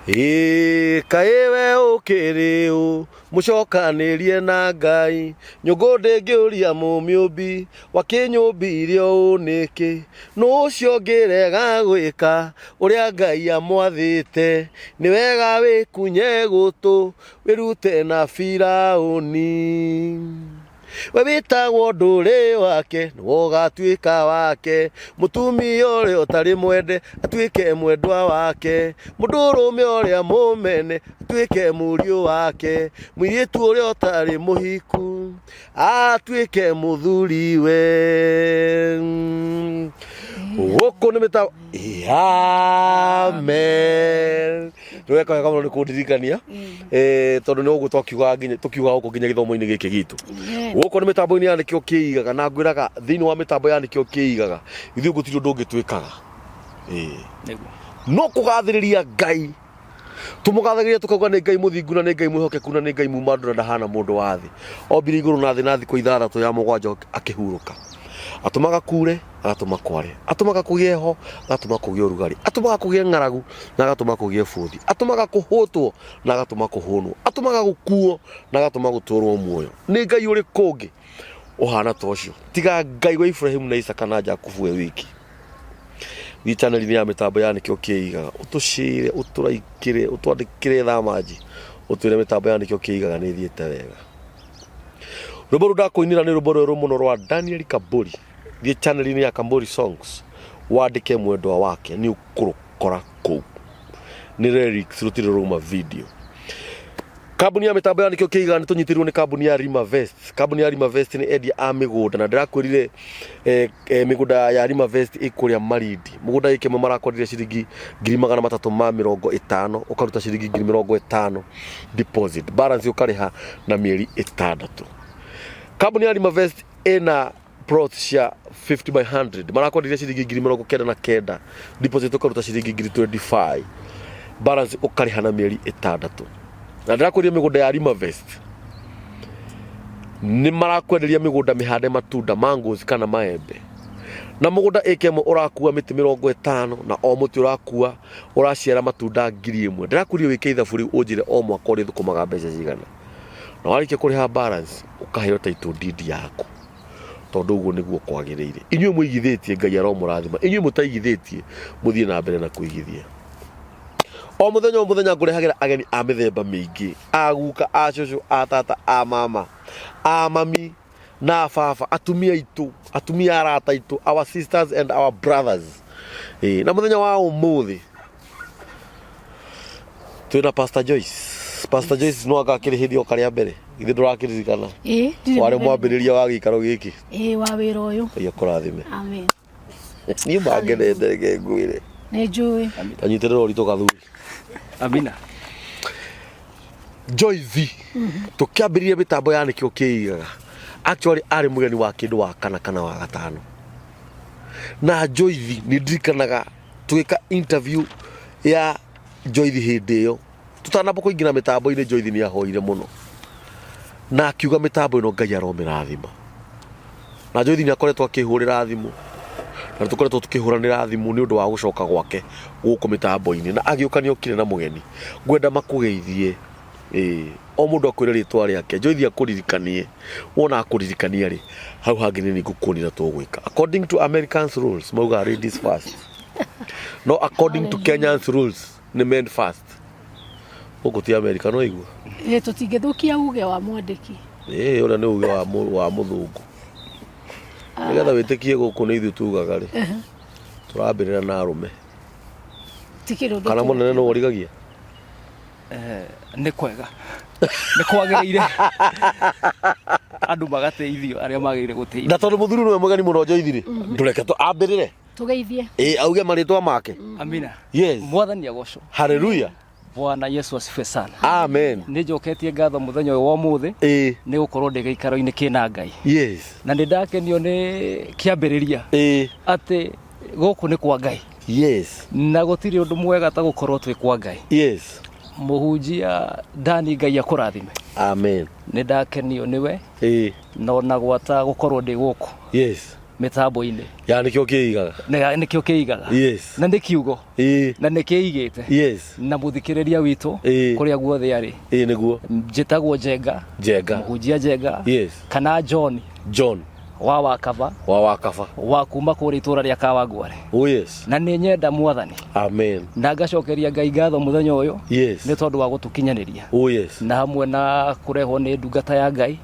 Ĩĩ, kaĩ we ũkĩrĩ ũ mũcokanĩrie na Ngai, nyũngũ ndĩngĩũria mũmĩũmbi wakĩnyũmbire ũũ nĩkĩ? Nũ ũcio ũngĩrega gwĩka ũrĩa Ngai amwathĩte? Nĩ wega wĩkunye gũtũ wĩrute na Firaũni. We wĩtagwo ndũrĩ wake nĩwe ũgatuĩka wake, mũtumia ũrĩa ũtarĩ mwende atuĩke mwendwa wake, mũndũrũme ũrĩa mũmene atuĩke mũriũ wake, mũirĩtu ũrĩa ũtarĩ mũhiku atuĩke mũthuriwe. Gũkũ nĩ mĩta Amen. Nĩ weka wega mũno nĩ kũndirikania tondũ nĩ ũguo twakiugaga nginya tũkiugaga gũkũ nginya gĩthomo-inĩ gĩkĩ gitũ. Gũkũ nĩ mĩtambo-inĩ ya nĩkĩo kĩigaga na ngwĩraga thĩinĩ wa mĩtambo ya nĩkĩo kĩigaga ithuĩ gũtirĩ ũndũ ũngĩ twĩkaga. Nĩguo. No kũgathĩrĩria Ngai tũmũgathagĩria tũkauga nĩ Ngai mũthingu na nĩ Ngai mwĩhokeku na nĩ Ngai muma andũ na ndahana mũndũ wa thĩ. Ombire igũrũ na thĩ na thikũ ithathatũ ya mũgwanja akĩhurũka. Atũmaga kure agatũma kware, atũmaga kũgĩe heho agatũma kũgĩe ũrugarĩ, atũmaga kũgĩe ng'aragu na agatũma kũgĩe bũthi, atũmaga kũhũtwo na agatũma kũhũnwo, atũmaga gũkuo na agatũma gũtũrwo muoyo. Nĩ Ngai ũrĩkũ ũngĩ ũhana ta ũcio tiga Ngai wa Iburahĩmu na Isaka na Jakubu we wiki? Thiĩ channel-inĩ ya mĩtambo ya nĩkĩo kĩigaga, ũtũcĩre, ũtũraikĩre, ũtwandĩkĩre thamanji, ũtwĩre mĩtambo ya nĩkĩo kĩigaga nĩ ĩthiĩte wega. Rwĩmbo rũu ndakũinĩra nĩ rwĩmbo rwerũ mũno rwa Daniel Kabori. Thiĩ channel-inĩ ya Kambori Songs wandĩke mwendwa wake nĩ ũkũrũkora kũu. Nĩ lyrics rũtirĩ rũma video. Kambuni ya mĩtambo ya nĩkĩo kĩigaga nĩ tũnyitĩrĩirwo nĩ kambuni ya Rimavest. Kambuni ya Rimavest nĩ endia a mĩgũnda na ndĩrakwĩrire mĩgũnda ya Rimavest ĩ kũrĩa Malindi. Mũgũnda ĩka ĩmwe marakwenderia ciringi 350,000 ũkaruta ciringi 50,000 deposit. Balance ũkarĩha na mĩeri ĩtandatũ. Kambuni ya Rimavest ĩna plot cia 50 by 100 marakwenderia ciringi 99,000 deposit ũkaruta ciringi 25,000 balance ũkarĩha na mĩeri ĩtandatũ. Na ndĩrakwenderia mĩgũnda ya Rimavest nĩ marakwenderia mĩgũnda mĩhande matunda mangoes kana maembe na mũgũnda ĩka ĩmwe ũrakua mĩtĩ 50 na o mũtĩ ũrakua ũraciara matunda 1,000. Ndĩrakũria wĩke ithabu rĩu ũnjĩre o mwaka ũrĩthũkũmaga mbeca cigana na warĩkia kũrĩha balance ũkaheo title deed yaku tondũ ũguo nĩguo kwagĩrĩire. Inyuĩ mũigithĩtie Ngai aromũrathima, inyuĩ mũtaigithĩtie mũthiĩ na mbere na kũigithia. O mũthenya o mũthenya ngũrehagĩra ageni a mĩthemba mĩingĩ, a guka, a cũcũ, a tata, a mama, a mami na a baba, atumia aitũ, atumia arata aitũ, our sisters and our brothers. Na mũthenya wa ũmũthĩ twĩna Pastor Joyce. Pastor Joyce no anga akĩrĩ hĩndĩ oka rĩa mbere, githĩ ndũrakĩririkana? Ĩĩ, ndirĩ Warĩ mũgeni. mwambĩrĩria wa gĩikaro gĩkĩ. Ĩĩ, wa wĩra ũyũ. Ngai akũrathime. Amen. Niĩ mangenete reke ngwĩre. Nĩ njũĩ. Tanyitĩrĩra ũritũ gathuri. Amina. Joyce tũkĩambĩrĩria mĩtambo ya nĩkĩo kĩigaga actually arĩ mũgeni wa kĩndũ wa kana kana wa gatano na Joyce nĩ ndirikanaga tũgĩka interview ya Joyce hĩndĩ ĩyo tũtanamba kũingĩra mĩtambo-inĩ Joyce nĩ ahoire mũno na akiuga mĩtambo ĩno Ngai aromĩrathima na Joyce nĩ akoretwo akĩhũrĩra thimũ na nĩ tũkoretwo tũkĩhũranĩra thimũ nĩ ũndũ wa gũcoka gwake gũkũ mĩtambo-inĩ na agĩũka nĩ okire na mũgeni ngwenda makũgeithie ĩĩ o mũndũ akwĩre rĩtwa rĩake Joyce akũririkanie wona akũririkania rĩ hau hangĩ nĩ ngũkuonia na tũgwĩka according to Americans rules maugaga ladies first no according to Kenyans rules nĩ men first gũkũ ti America no igua Ĩĩ, tũtingĩthũkia uge wa mwandĩki. ĩĩ ũrĩa nĩ uge wa mũthũngũ nĩgetha wĩtĩkie gũkũ nĩ ithuĩ tugaga rĩ tũrambĩrĩra na arũme Tikĩrĩ ũndũ kana mũnene nĩ ũrigagia Nĩ kwega nĩ kwagĩrĩire andũ magateithio arĩa magĩrĩire gũteithio na tondũ mũthuri nĩwe mũgeni mũno Joyce rĩ ndũreke ambĩrĩre Tũgeithie. Ĩĩ auge marĩtwa make. Amina. Yes. Mwathani agocwo. Hallelujah. Bwana Yesu asifiwe sana. Amen. Nĩ njoketie ngatho mũthenya ũyũ wa ũmũthĩ Ĩĩ. nĩ gũkorwo ndĩ gĩikaro-inĩ kĩna Ngai. Yes. Na nĩ ndakenio nĩ kĩambĩrĩria Ĩĩ. atĩ gũkũ nĩ kwa Ngai. Yes. Na gũtirĩ ũndũ mwega ta gũkorwo twĩ kwa Ngai. Yes. Mũhunjia Dani Ngai akũrathime. Amen. Nĩ ndakenio nĩwe Ĩĩ. na ona gwata gũkorwo ndĩ gũkũ. Yes. Mĩtambo-inĩ. Ya nĩkĩo kĩigaga. Nĩkĩo kĩigaga. Yes. Na nĩ kiugo. Na nĩ kĩigĩte. Yes. Na mũthikĩrĩria witũ kũrĩa guothe arĩ. Ĩĩ nĩguo. Njĩtagwo Njenga. Njenga. Mũhunjia Njenga. Yes. Kana John. John. Wa Wakaba. Wa Wakaba. Wa kuma kũrĩa itũra rĩa Kawangware. Oh yes. Na nĩ nyenda Mwathani. Amen. Na ngacokeria Ngai ngatho mũthenya ũyũ. Yes. Nĩ tondũ wa gũtũkinyanĩria. Oh yes. Na hamwe na kũrehwo nĩ ndungata ya Ngai.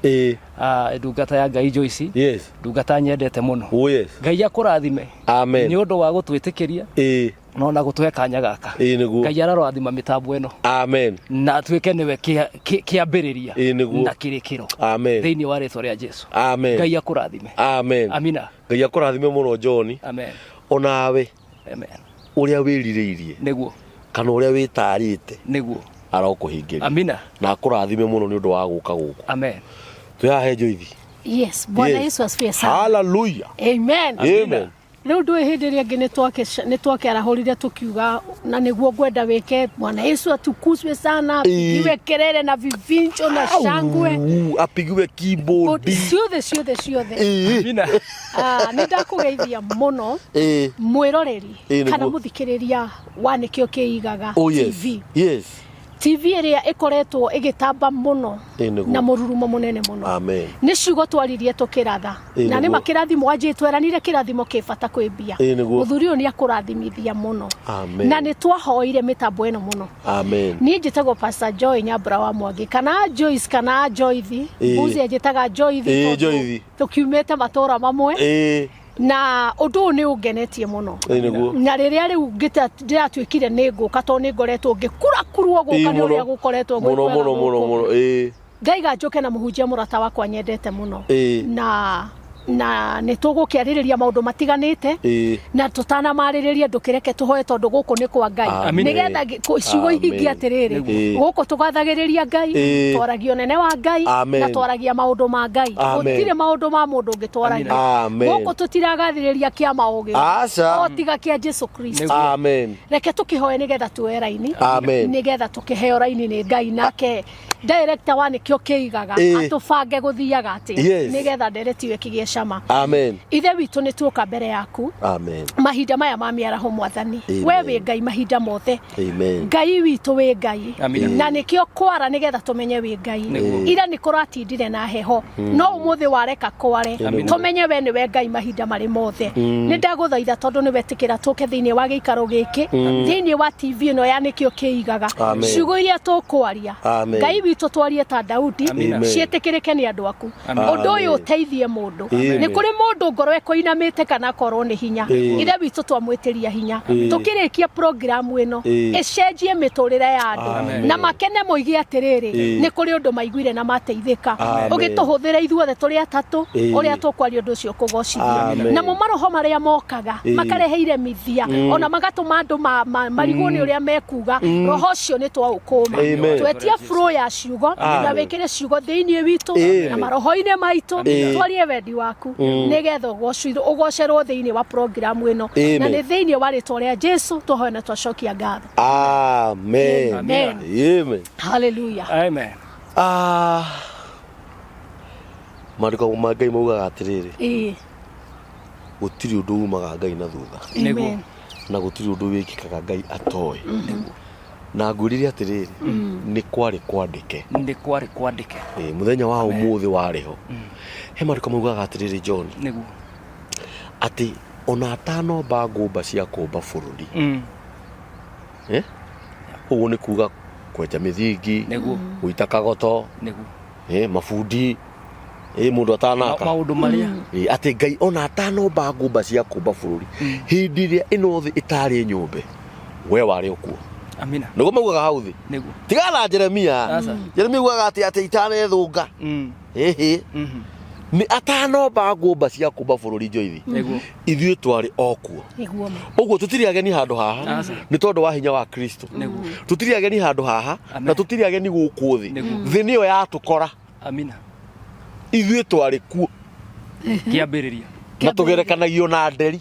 Ndungata ya Ngai Joyce. Yes. Ndungata nyendete mũno. Oh yes. Ngai akũrathime. Amen. Nĩ ũndũ wa gũtwĩtĩkĩria. No na gũtũhe kanya gaka. Ĩĩ nĩguo. Ngai ararorathima mĩtambo ĩno. Amen. Na atuĩke nĩwe kĩambĩrĩria. Ĩĩ nĩguo. Na kĩrĩkĩro. Amen. Thĩinĩ wa rĩtwa rĩa Jesu. Amen. Ngai akũrathime. Amen. Amina. Ngai akũrathime mũno John. Amen. Onawe. Amen. Ũrĩa wĩrirĩirie. Nĩguo. Kana ũrĩa wĩtarĩte. Nĩguo. Arokũhingĩria. Amina. Na akũrathime mũno nĩ ũndũ wa gũka gũkũ. Amen. Twĩ haha he Joyce. Yes, Bwana Yes. Yesu asifiwe sana. Hallelujah. Amen. Amen. Rĩu ndũĩ hĩndĩ ĩrĩa ĩngĩ nĩ twakĩarahũrire tũkiuga na nĩguo ngwenda wĩke Bwana Yesu atukuzwe sana, apigiwe kelele na vivinjo na shangwe. Au, apigiwe keyboard. Ciothe ciothe ciothe. Amina. Nĩ ndakũgeithia mũno mwĩroreri Ĩĩ, kana nĩguo. mũthikĩrĩria wa Nĩkĩo Kĩigaga Oh yes. TV. Yes. TV ĩrĩa ĩkoretwo ĩgĩtamba mũno Ĩĩ, nĩguo. na mũrurumo mũnene mũno. Amen. Nĩ ciugo twaririe tũkĩratha. Ĩĩ, Na nĩ nĩguo. ma kĩrathimo wanjĩ tweranire kĩrathimo kĩ bata kwĩ mbia. Ĩĩ, nĩguo. Mũthuri ũyũ nĩ akũrathimithia mũno. Amen. Na nĩ twahoire mĩtambo ĩno mũno. Amen. Niĩ njĩtagwo Pastor Joy Nyambura wa Mwangi kana Joyce kana Joythi. Ĩĩ. Mbuzi anjĩtaga Joythi Ĩĩ, tondũ Joythi. tũkiumĩte matũra mamwe. Na ũndũ ũyũ nĩ ũngenetie mũno. Ĩĩ, nĩguo. Na rĩrĩa rĩu ndĩratuĩkire nĩ ngũka tondũ nĩ ngoretwo ngĩkurakurwo gũka Ĩĩ, nĩ ũrĩa mũno. gũkoretwo gwĩ Mũno kwega mũno mũno gũkũ. mũno. Ĩĩ. Ngaiga njũke na mũhunjia mũrata wakwa nyendete mũno. Ĩĩ. Na nĩ tũgũkĩarĩrĩria maũndũ matiganĩte. Na tũtanamarĩrĩria ndũkĩreke tũhoe tondũ gũkũ nĩ kwa Ngai. Amen. Nĩgetha ciugo ihingie Amen. atĩrĩrĩ, Nĩguo. gũkũ tũgathagĩrĩria Ngai, twaragia ũnene wa Ngai, Amen. na twaragia maũndũ ma Ngai. Amen. Gũtirĩ maũndũ ma mũndũ ũngĩ twaragia. Amen. Gũkũ tũtiragathĩrĩria kĩama o gĩothe. Aca. O tiga kĩa Jesu Kristo. Amen. Reke tũkĩhoe nĩgetha tuoe raini. Amen. Nĩgetha tũkĩheo raini nĩ Ngai nake director wa Nĩkĩo Kĩigaga atũbange gũthiaga atĩa Yes. nĩgetha ndereti ĩyo ĩkĩgĩe cama. Amen. Ithe witũ nĩ tuoka mbere yaku. Amen. Mahinda maya ma mĩaraho Mwathani. Amen. We wĩ Ngai mahinda mothe. Amen. Ngai witũ wĩ Ngai. Amina. Na nĩkĩo kwara nĩgetha tũmenye wĩ Ngai. Nĩguo. Ira nĩ kũratindire na heho. No ũmũthĩ wareka kware. Amina. Tũmenye we nĩwe Ngai mahinda marĩ mothe. Nĩ ndagũthaitha tondũ nĩ wetĩkĩra tũke thĩinĩ wa gĩikaro gĩkĩ, thĩinĩ wa TV ĩno ya Nĩkĩo Kĩigaga. Amen. Ciugo iria tũkwaria. Amen. Ngai witũ twarie ta Daudi, Amina. ciĩtĩkĩrĩke nĩ andũ aku. Amen. Ũndũ ũyũ Amen. ũteithie mũndũ. Amen. Nĩ kũrĩ mũndũ ngoro ĩkũinamĩte kana akorwo nĩ hinya. Ĩĩ. Ithe witũ twamwĩtĩria hinya. Ĩĩ. Tũkĩrĩkia programu ĩno, Ĩĩ. ĩcenjie mĩtũrĩre ya andũ. Amen. Na makene moige atĩrĩrĩ, Ĩĩ. nĩ kũrĩ ũndũ maiguire na mateithĩka. Amen. Ũgĩtũhũthĩre ithuothe tũrĩ atatũ, Ĩĩ. ũrĩa tũkwaria ũndũ ũcio ũkũgocithio. Amen. Namo maroho marĩa mokaga, Ĩĩ. makarehe iremithia, ona magatũma andũ marigwo nĩ ũrĩa mekuga, roho ũcio nĩ twaũkũma. Amen. Twetia flow ya ciugo, Amen. na wĩkĩre ciugo thĩinĩ witũ, Amen. na maroho-inĩ maitũ, Amen. twarie wendi waku, nĩgetha ũgocerwo thĩinĩ wa programu ĩno. Amen. Na nĩ thĩinĩ wa rĩtwa rĩa Jesu twahoya na twacokia ngatho. Amen. Amen. Amen. Hallelujah. Amen. Maandĩko ma Ngai maugaga atĩrĩrĩ, Ĩĩ. gũtirĩ ũndũ umaga Ngai na thutha. Nĩguo. Amen. Na gũtirĩ ũndũ wĩkĩkaga Ngai atoĩ. Na ngwĩrire atĩrĩrĩ, nĩ kwarĩ kwandĩke. Nĩ kwarĩ kwandĩke. Ĩĩ, mũthenya wa ũmũthĩ warĩ ho. He maandĩko maugaga atĩrĩrĩ John, Nĩguo. atĩ ona atanomba ngũmba cia kũmba bũrũri. Ũguo nĩ kuga kwenja mĩthingi, Nĩguo. gũita kagoto, Nĩguo. mabundi, mũndũ atanaka. Maũndũ marĩa. Atĩ Ngai ona atanomba ngũmba cia kũmba bũrũri, hĩndĩ ĩrĩa ĩno thĩ ĩtarĩ nyũmbe, we warĩ o kuo. Amina. Nĩguo maugaga hau thĩ. Nĩguo. Tigana na Jeremia. Aca. Jeremia augaga atĩ itanethũnga. Ĩhĩ. Nĩ atanomba ngũmba cia kũmba bũrũri Joyce. Nĩguo. Ithuĩ twarĩ o kuo. Nĩguo ma. Ũguo tũtirĩ ageni handũ haha Aca. nĩ tondũ wa hinya wa Kristo. Nĩguo. Tũtirĩ ageni handũ haha Amen. na tũtirĩ ageni gũkũ thĩ. Nĩguo. Thĩ nĩyo yatũkora. Amina. Ithuĩ twarĩ kuo. Kĩambĩrĩria. Na tũgerekanagio na nderi.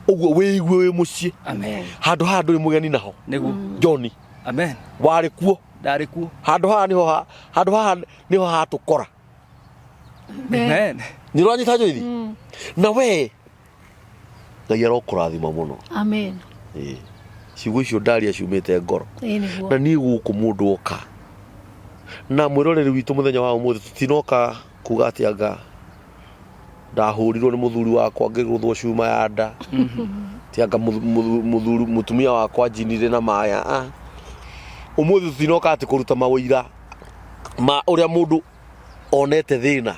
Ũguo wĩigue wĩ mũciĩ. Amen. Handũ haha ndũrĩ mũgeni naho. Nĩguo. John. Amen. Warĩ kuo. Ndarĩ kuo. Handũ haha nĩho handũ haha nĩho hatũkora. Amen. Nĩ ũranyita Joyce? Na we Ngai arokũrathima mũno. Amen. Ĩĩ. Ciugo icio ndaria ciumĩte ngoro. Ĩĩ nĩguo. Na niĩ gũkũ mũndũ oka na mwĩroreri witũ mũthenya wa ũmũthĩ, tũtinoka kuga atĩ anga ndahũrirwo nĩ mũthuri wakwa ngĩgũthwo cuma ya nda, ti anga mũthuri mũtumia wakwa njinire na maĩ. Ah, ũmũthĩ tũtinoka atĩ kũruta mawĩira ma ũrĩa mũndũ onete thĩna.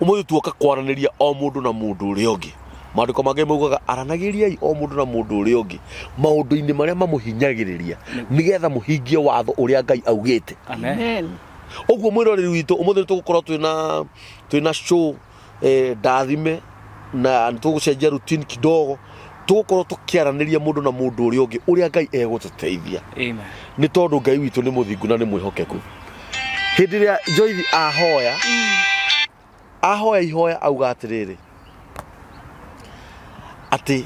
Ũmũthĩ tuoka kwaranĩria o mũndũ na mũndũ ũrĩa ũngĩ. Maandĩko mangĩ maugaga aranagĩriai o mũndũ na mũndũ ũrĩa ũngĩ maũndũ-inĩ marĩa mamũhinyagĩrĩria, nĩgetha mũhingie watho ũrĩa Ngai augĩte. Amen. Amen. Ũguo mwĩroreri witũ, ũmũthĩ tũgũkorwo twĩna show ndathime, na tũgũcenjia routine kidogo. Tũgũkorwo tũkĩaranĩria mũndũ na mũndũ ũrĩa ũngĩ ũrĩa Ngai egũtũteithia. Amen. Nĩ tondũ Ngai witũ nĩ mũthingu na nĩ mwĩhokeku. Hĩndĩ ĩrĩa Joyce ahoya ihoya, auga atĩrĩrĩ, atĩ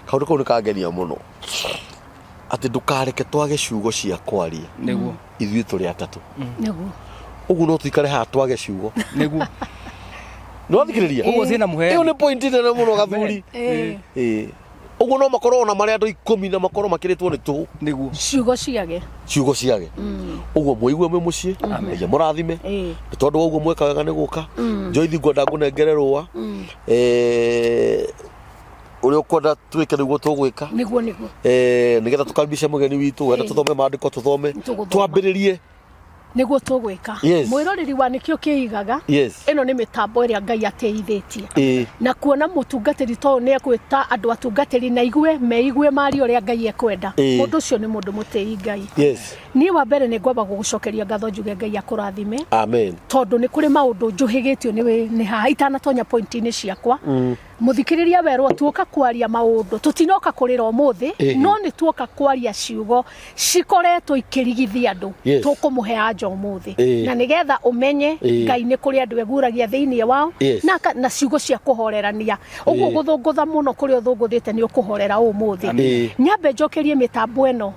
kaũndũ kau nĩ kangenia mũno, atĩ ndũkareke twage ciugo cia kwaria. Ithuĩ tũrĩ atatũ. Ũguo no tũikare haha twage ciugo. Nĩ wathikĩrĩria? Ũguo ciĩna mũheani. Ĩyo nĩ point nene mũno, gathuri. Ĩĩ. Ũguo no makorwo ona marĩ andũ 10 na makorwo makĩrĩtwo nĩ tũhũ. Ciugo ciage. Ciugo ciage. Ũguo mũigue mwĩ mũciĩ, Ngai mũrathime. Nĩ tondũ wa ũguo mweka wega nĩ gũka. Joyce, ngwenda ngũnengere rũa. Ũrĩa ũkwenda twĩke nĩguo tũgwĩka. Nĩguo nĩguo. Nĩgetha tũkaribishe mũgeni witũ, wenda tũthome maandĩko, tũthome. Tũgũthoma. Twambĩrĩrie. Nĩguo tũgwĩka. Mwĩroreri wa Nĩkĩo Kĩigaga. Ĩno nĩ mĩtambo ĩrĩa Ngai ateithĩtie. Na kuona mũtungatĩri to nĩ egwĩta andũ atungatĩri na igue meigue marie ũrĩa Ngai ekwenda. Mũndũ ũcio nĩ mũndũ mũtĩi Ngai. Niĩ wa mbere nĩ ngwamba gũgũcokeria ngatho, njuge Ngai akũrathime. Amen. Tondũ nĩ kũrĩ maũndũ njũhĩgĩtio nĩ haha itanatonya point-inĩ ciakwa. Mũthikĩrĩria werwo tuoka kwaria maũndũ, tũtinoka kũrĩra ũmũthĩ, no nĩ tuoka kwaria ciugo cikoretwo ikĩrigithia andũ. Tũkũmũhe anja ũmũthĩ. Na nĩgetha ũmenye Ngai nĩ kũrĩ andũ eguragia thĩinĩ wao, na ciugo cia kũhorerania. Ũguo gũthũngũtha mũno kũrĩa ũthũngũthĩte nĩ ũkũhorera ũmũthĩ. Nyambe njokerie mĩtambo ĩno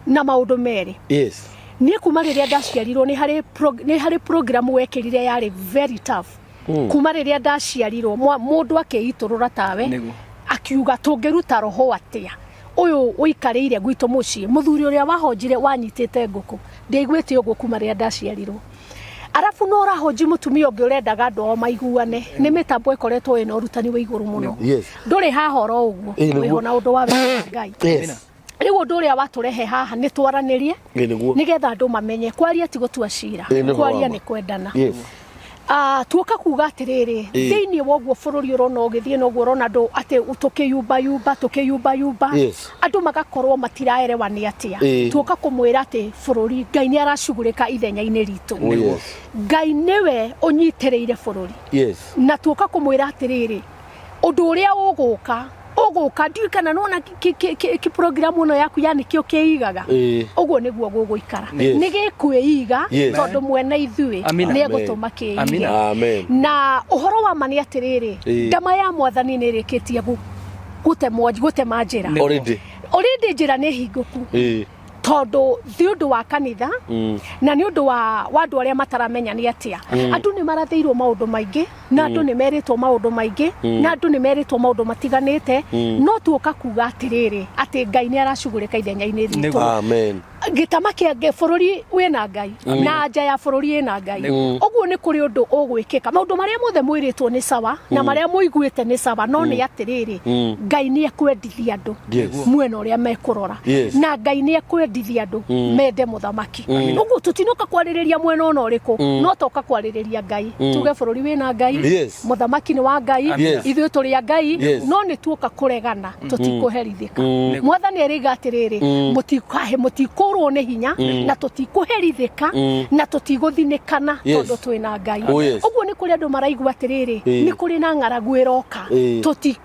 na maũndũ merĩ. Niĩ kuma rĩrĩa ndaciarirwo nĩ harĩ program wekĩrire yarĩ very tough. Kuma rĩrĩa ndaciarirwo, mũndũ akĩitũrũra tawe, akiuga tũngĩruta roho atĩa ũyũ ũikarĩire gwitũ mũciĩ. Mũthuri ũrĩa wahonjire wanyitĩte ngũkũ, ndiaiguĩte ũguo kuma rĩrĩa ndaciarirwo. Arabu no ũrahonji mũtumia ũngĩ ũrendaga andũ ao maiguane. Nĩ mĩtambo ĩkoretwo ĩna ũrutani wa igũrũ mũno. Ndũrĩ haha oro ũguo, wĩho na ũndũ wa wega wa Ngai. Rĩu ũndũ ũrĩa watũrehe haha nĩ twaranĩrie, nĩgetha andũ mamenye kwaria ti gũtua cira, kwaria nĩ kwendana. Tuoka kuga atĩrĩrĩ, thĩinĩ wa ũguo bũrũri ũrona ũgĩthiĩ na ũguo ũrona andũ atĩ tũkĩyumbayumba, tũkĩyumbayumba, andũ magakorwo matiraerewa nĩ atĩa. Tuoka kũmwĩra atĩ bũrũri Ngai nĩ aracugurĩka ithenya-inĩ ritũ. Ngai nĩwe ũnyitĩrĩire bũrũri. Na tuoka kũmwĩra atĩrĩrĩ, ũndũ ũrĩa ũgũka ũgũka, ndiũĩ kana nĩwona ki program ĩno yaku ya Nĩkĩo Kĩigaga. Ũguo nĩguo gũgũikara. Nĩ gĩkwĩiga, tondũ mwene ithuĩ nĩ egũtũma kĩige. Amen. Na ũhoro wa ma nĩ atĩrĩrĩ, ndama ya mwathani nĩ ĩrĩkĩtie gũtema njĩra. Already. Already njĩra nĩ hingũku. Tondũ ti ũndũ wa kanitha, na nĩ ũndũ wa andũ arĩa mataramenya nĩ atĩa. Andũ nĩ marathĩirwo maũndũ maingĩ, na andũ nĩ merĩtwo maũndũ maingĩ, na andũ nĩ merĩtwo maũndũ matiganĩte, no tuoka kuga atĩrĩrĩ, atĩ Ngai nĩ aracugurĩka ithenya-inĩ ritũ. Amen. Gĩtama kĩa Ngai, bũrũri wĩna Ngai, na nja ya bũrũri ĩna Ngai. Ũguo nĩ kũrĩ ũndũ ũgwĩkĩka. Maũndũ marĩa mothe mwĩrĩtwo nĩ sawa, na marĩa mũiguĩte nĩ sawa, no nĩ atĩrĩrĩ, Ngai nĩ ekwendithia andũ mwena ũrĩa mekũrora. Na Ngai nĩ ekwendithia andũ mende mũthamaki. Ũguo tũtinoka kwarĩrĩria mwena ona ũrĩkũ, no toka kwarĩrĩria Ngai. Tuge bũrũri wĩna Ngai, mũthamaki nĩ wa Ngai, ithuĩ tũrĩ a Ngai, no nĩ tuoka kũregana, tũtikũherithĩka. Mwathani erĩga atĩrĩrĩ, mũtikũrwo nĩ hinya, na tũtikũherithĩka, na tũtigũthinĩkana, tondũ twĩna Ngai. Ũguo nĩ kũrĩ andũ maraigua atĩrĩrĩ, nĩ kũrĩ na ng'aragu ĩroka.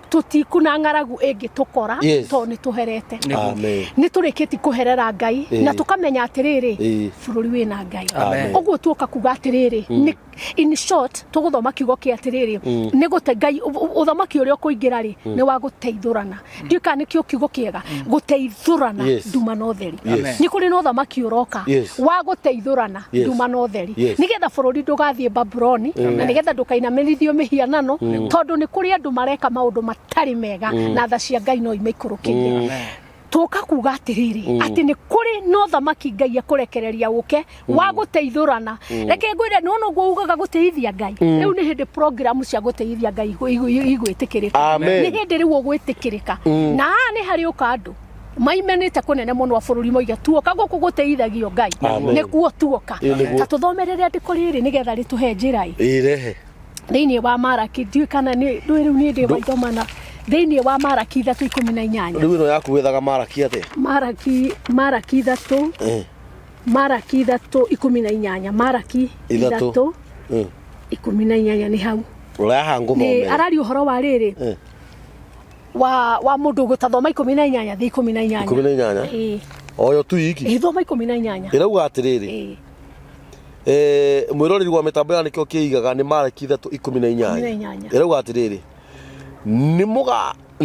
Tũtikuna ng'aragu ĩngĩtũkora, tondũ nĩ tũherete. Amen. Nĩ tũrĩkĩtie kũherera Ngai, na tũkamenya atĩrĩrĩ, bũrũri wĩna Ngai. Amen. Ũguo tuoka kuga atĩrĩrĩ, nĩ In short, tũgũthoma kiugo kĩa atĩrĩrĩ, nĩ gũte Ngai ũthamaki ũrĩa ũkũingĩra rĩ, nĩ wa gũteithũrana. Ndiũĩ kana nĩkĩo kiugo kĩega, gũteithũrana nduma na ũtheri. Nĩ kũrĩ na ũthamaki ũroka wa gũteithũrana nduma na ũtheri, nĩgetha bũrũri ndũgathiĩ Babuloni, na nĩgetha ndũkainamĩrithio mĩhianano, tondũ nĩ kũrĩ andũ mareka maũndũ matarĩ mega, na tha cia Ngai no imaikũrũkĩrie. Tũka kuga atĩrĩrĩ, atĩ nĩ kũrĩ na ũthamaki Ngai ekũrekereria ũke wa gũteithũrana. Reke ngwĩre, nĩwona ũguo ugaga gũtĩithia Ngai, rĩu nĩ hĩndĩ program cia gũtĩithia Ngai igwĩtĩkĩrĩka. Amen. Nĩ hĩndĩ rĩu ũgwĩtĩkĩrĩka. Na haha nĩ harĩ ũka andũ maimenĩte kũnene mũno a bũrũri moiga tuoka gũkũ gũtĩithagio Ngai. Amen. Nĩkuo tuoka. Ĩĩ, nĩguo. Ta tũthome rĩrĩa andĩko rĩrĩ nĩgetha rĩtũhe njĩra ĩ. Ĩrehe. Thĩinĩ wa Maraki, ndiũĩ kana nĩ ndũĩ rĩu niĩ ndĩ waithomana, thĩinĩ wa Maraki 3:18. Rĩu ĩno yaku wethaga Maraki atĩa? Maraki 3. Maraki 3:18. Maraki 3. 3 18 nĩ hau. Ũraha Nĩ ngũthomere. araria ũhoro wa rĩrĩ, wa mũndũ gũtathoma 18 thĩ 18. 18? Ĩĩ. Oyo tu iki. Ĩĩ, thoma 18. Ĩrauga atĩrĩrĩ. Ĩĩ. Mwĩroreri wa mĩtambo ya nĩkĩo kĩigaga nĩ Maraki 3:18. 18. Ĩrauga atĩrĩrĩ, nĩ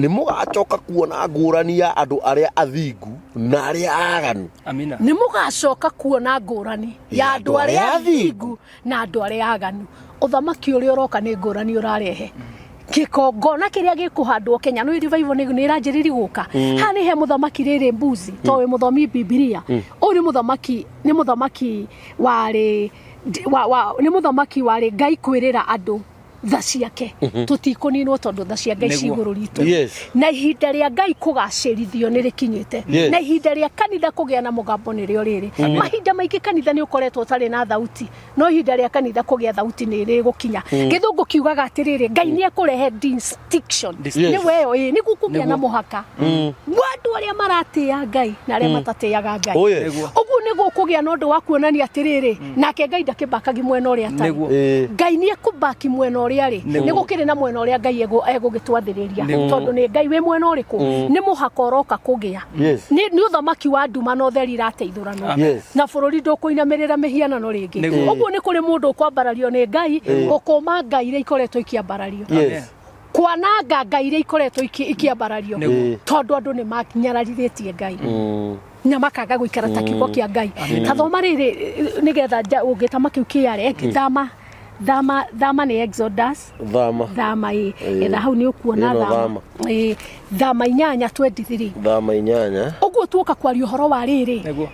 mũgacoka kuona ngũrani ya andũ arĩa athingu na arĩa aganu. Amina. Nĩ mũgacoka kuona ngũrani ya andũ arĩa athingu na andũ arĩa aganu. Ũthamaki ũrĩa ũroka nĩ ngũrani ũrarehe. Kĩgongona kĩrĩa gĩkũhandwo Kenya, nĩ revival nĩ ĩranjĩrĩria gũka. Haha nĩ he mũthamaki rĩrĩ mbuzi, to wĩ mũthomi Bibilia. Ũyũ nĩ mũthamaki, nĩ mũthamaki warĩ, wa, wa, nĩ mũthamaki warĩ Ngai kwĩrĩra andũ tha ciake. Tũtikũninwo tondũ tha cia Ngai ci Nĩguo. igũrũ ritũ. Na ihinda rĩa Ngai kũgacĩrithio nĩ rĩkinyĩte. Na ihinda rĩa kanitha kũgĩa na mũgambo nĩrĩo rĩrĩ. Mahinda maingĩ kanitha nĩ ũkoretwo ũtarĩ na thauti, no ihinda rĩa kanitha kũgĩa thauti nĩ rĩgũkinya. Gĩthũngũ kiugaga atĩrĩrĩ, Ngai nĩ ekũrehe distinction. Nĩ weyo ĩ, nĩguo kũgĩa na mũhaka wa andũ arĩa maratĩĩa Ngai na arĩa matatĩaga Ngai. Oh, yes. Nĩguo. Ũguo nĩguo kũgĩa na ũndũ wa kuonania atĩrĩrĩ, nake Ngai ndakĩmbakagi mwena ũrĩa atarĩ. Nĩguo. Ngai nĩ ekũmbaki mwena ũrĩa arĩ. Nĩguo. Nĩ gũkĩrĩ na mwena ũrĩa Ngai egũgĩtwathĩrĩria. Nĩguo. Tondũ nĩ Ngai wĩ mwena ũrĩkũ? Nĩ mũhaka ũroka kũgĩa. Nĩ ũthamaki wa nduma na ũtheri irateithũranwo. Na bũrũri ndũkũinamĩrĩra mĩhianano rĩngĩ. Nĩguo. Ũguo nĩ kũrĩ mũndũ ũkwambarario nĩ Ngai, gũkũma Ngai iria ikoretwo ikĩambarario. Kwananga Ngai iria ikoretwo ikĩambarario. Nĩguo. Tondũ andũ nĩ manyararithĩtie Ngai. Na makaga gũikara ta kiugo kĩa Ngai. Ta thoma rĩrĩ nĩgetha ũngĩtama kĩu kĩare, thama, thama, thama nĩ Exodus. Thama. Thama ĩ. Etha hau nĩ ũkuona Ĩno thama. thama. Ĩ, thama 8:23. Thama 8. Ũguo tuoka kwaria ũhoro wa rĩrĩ. Nĩguo.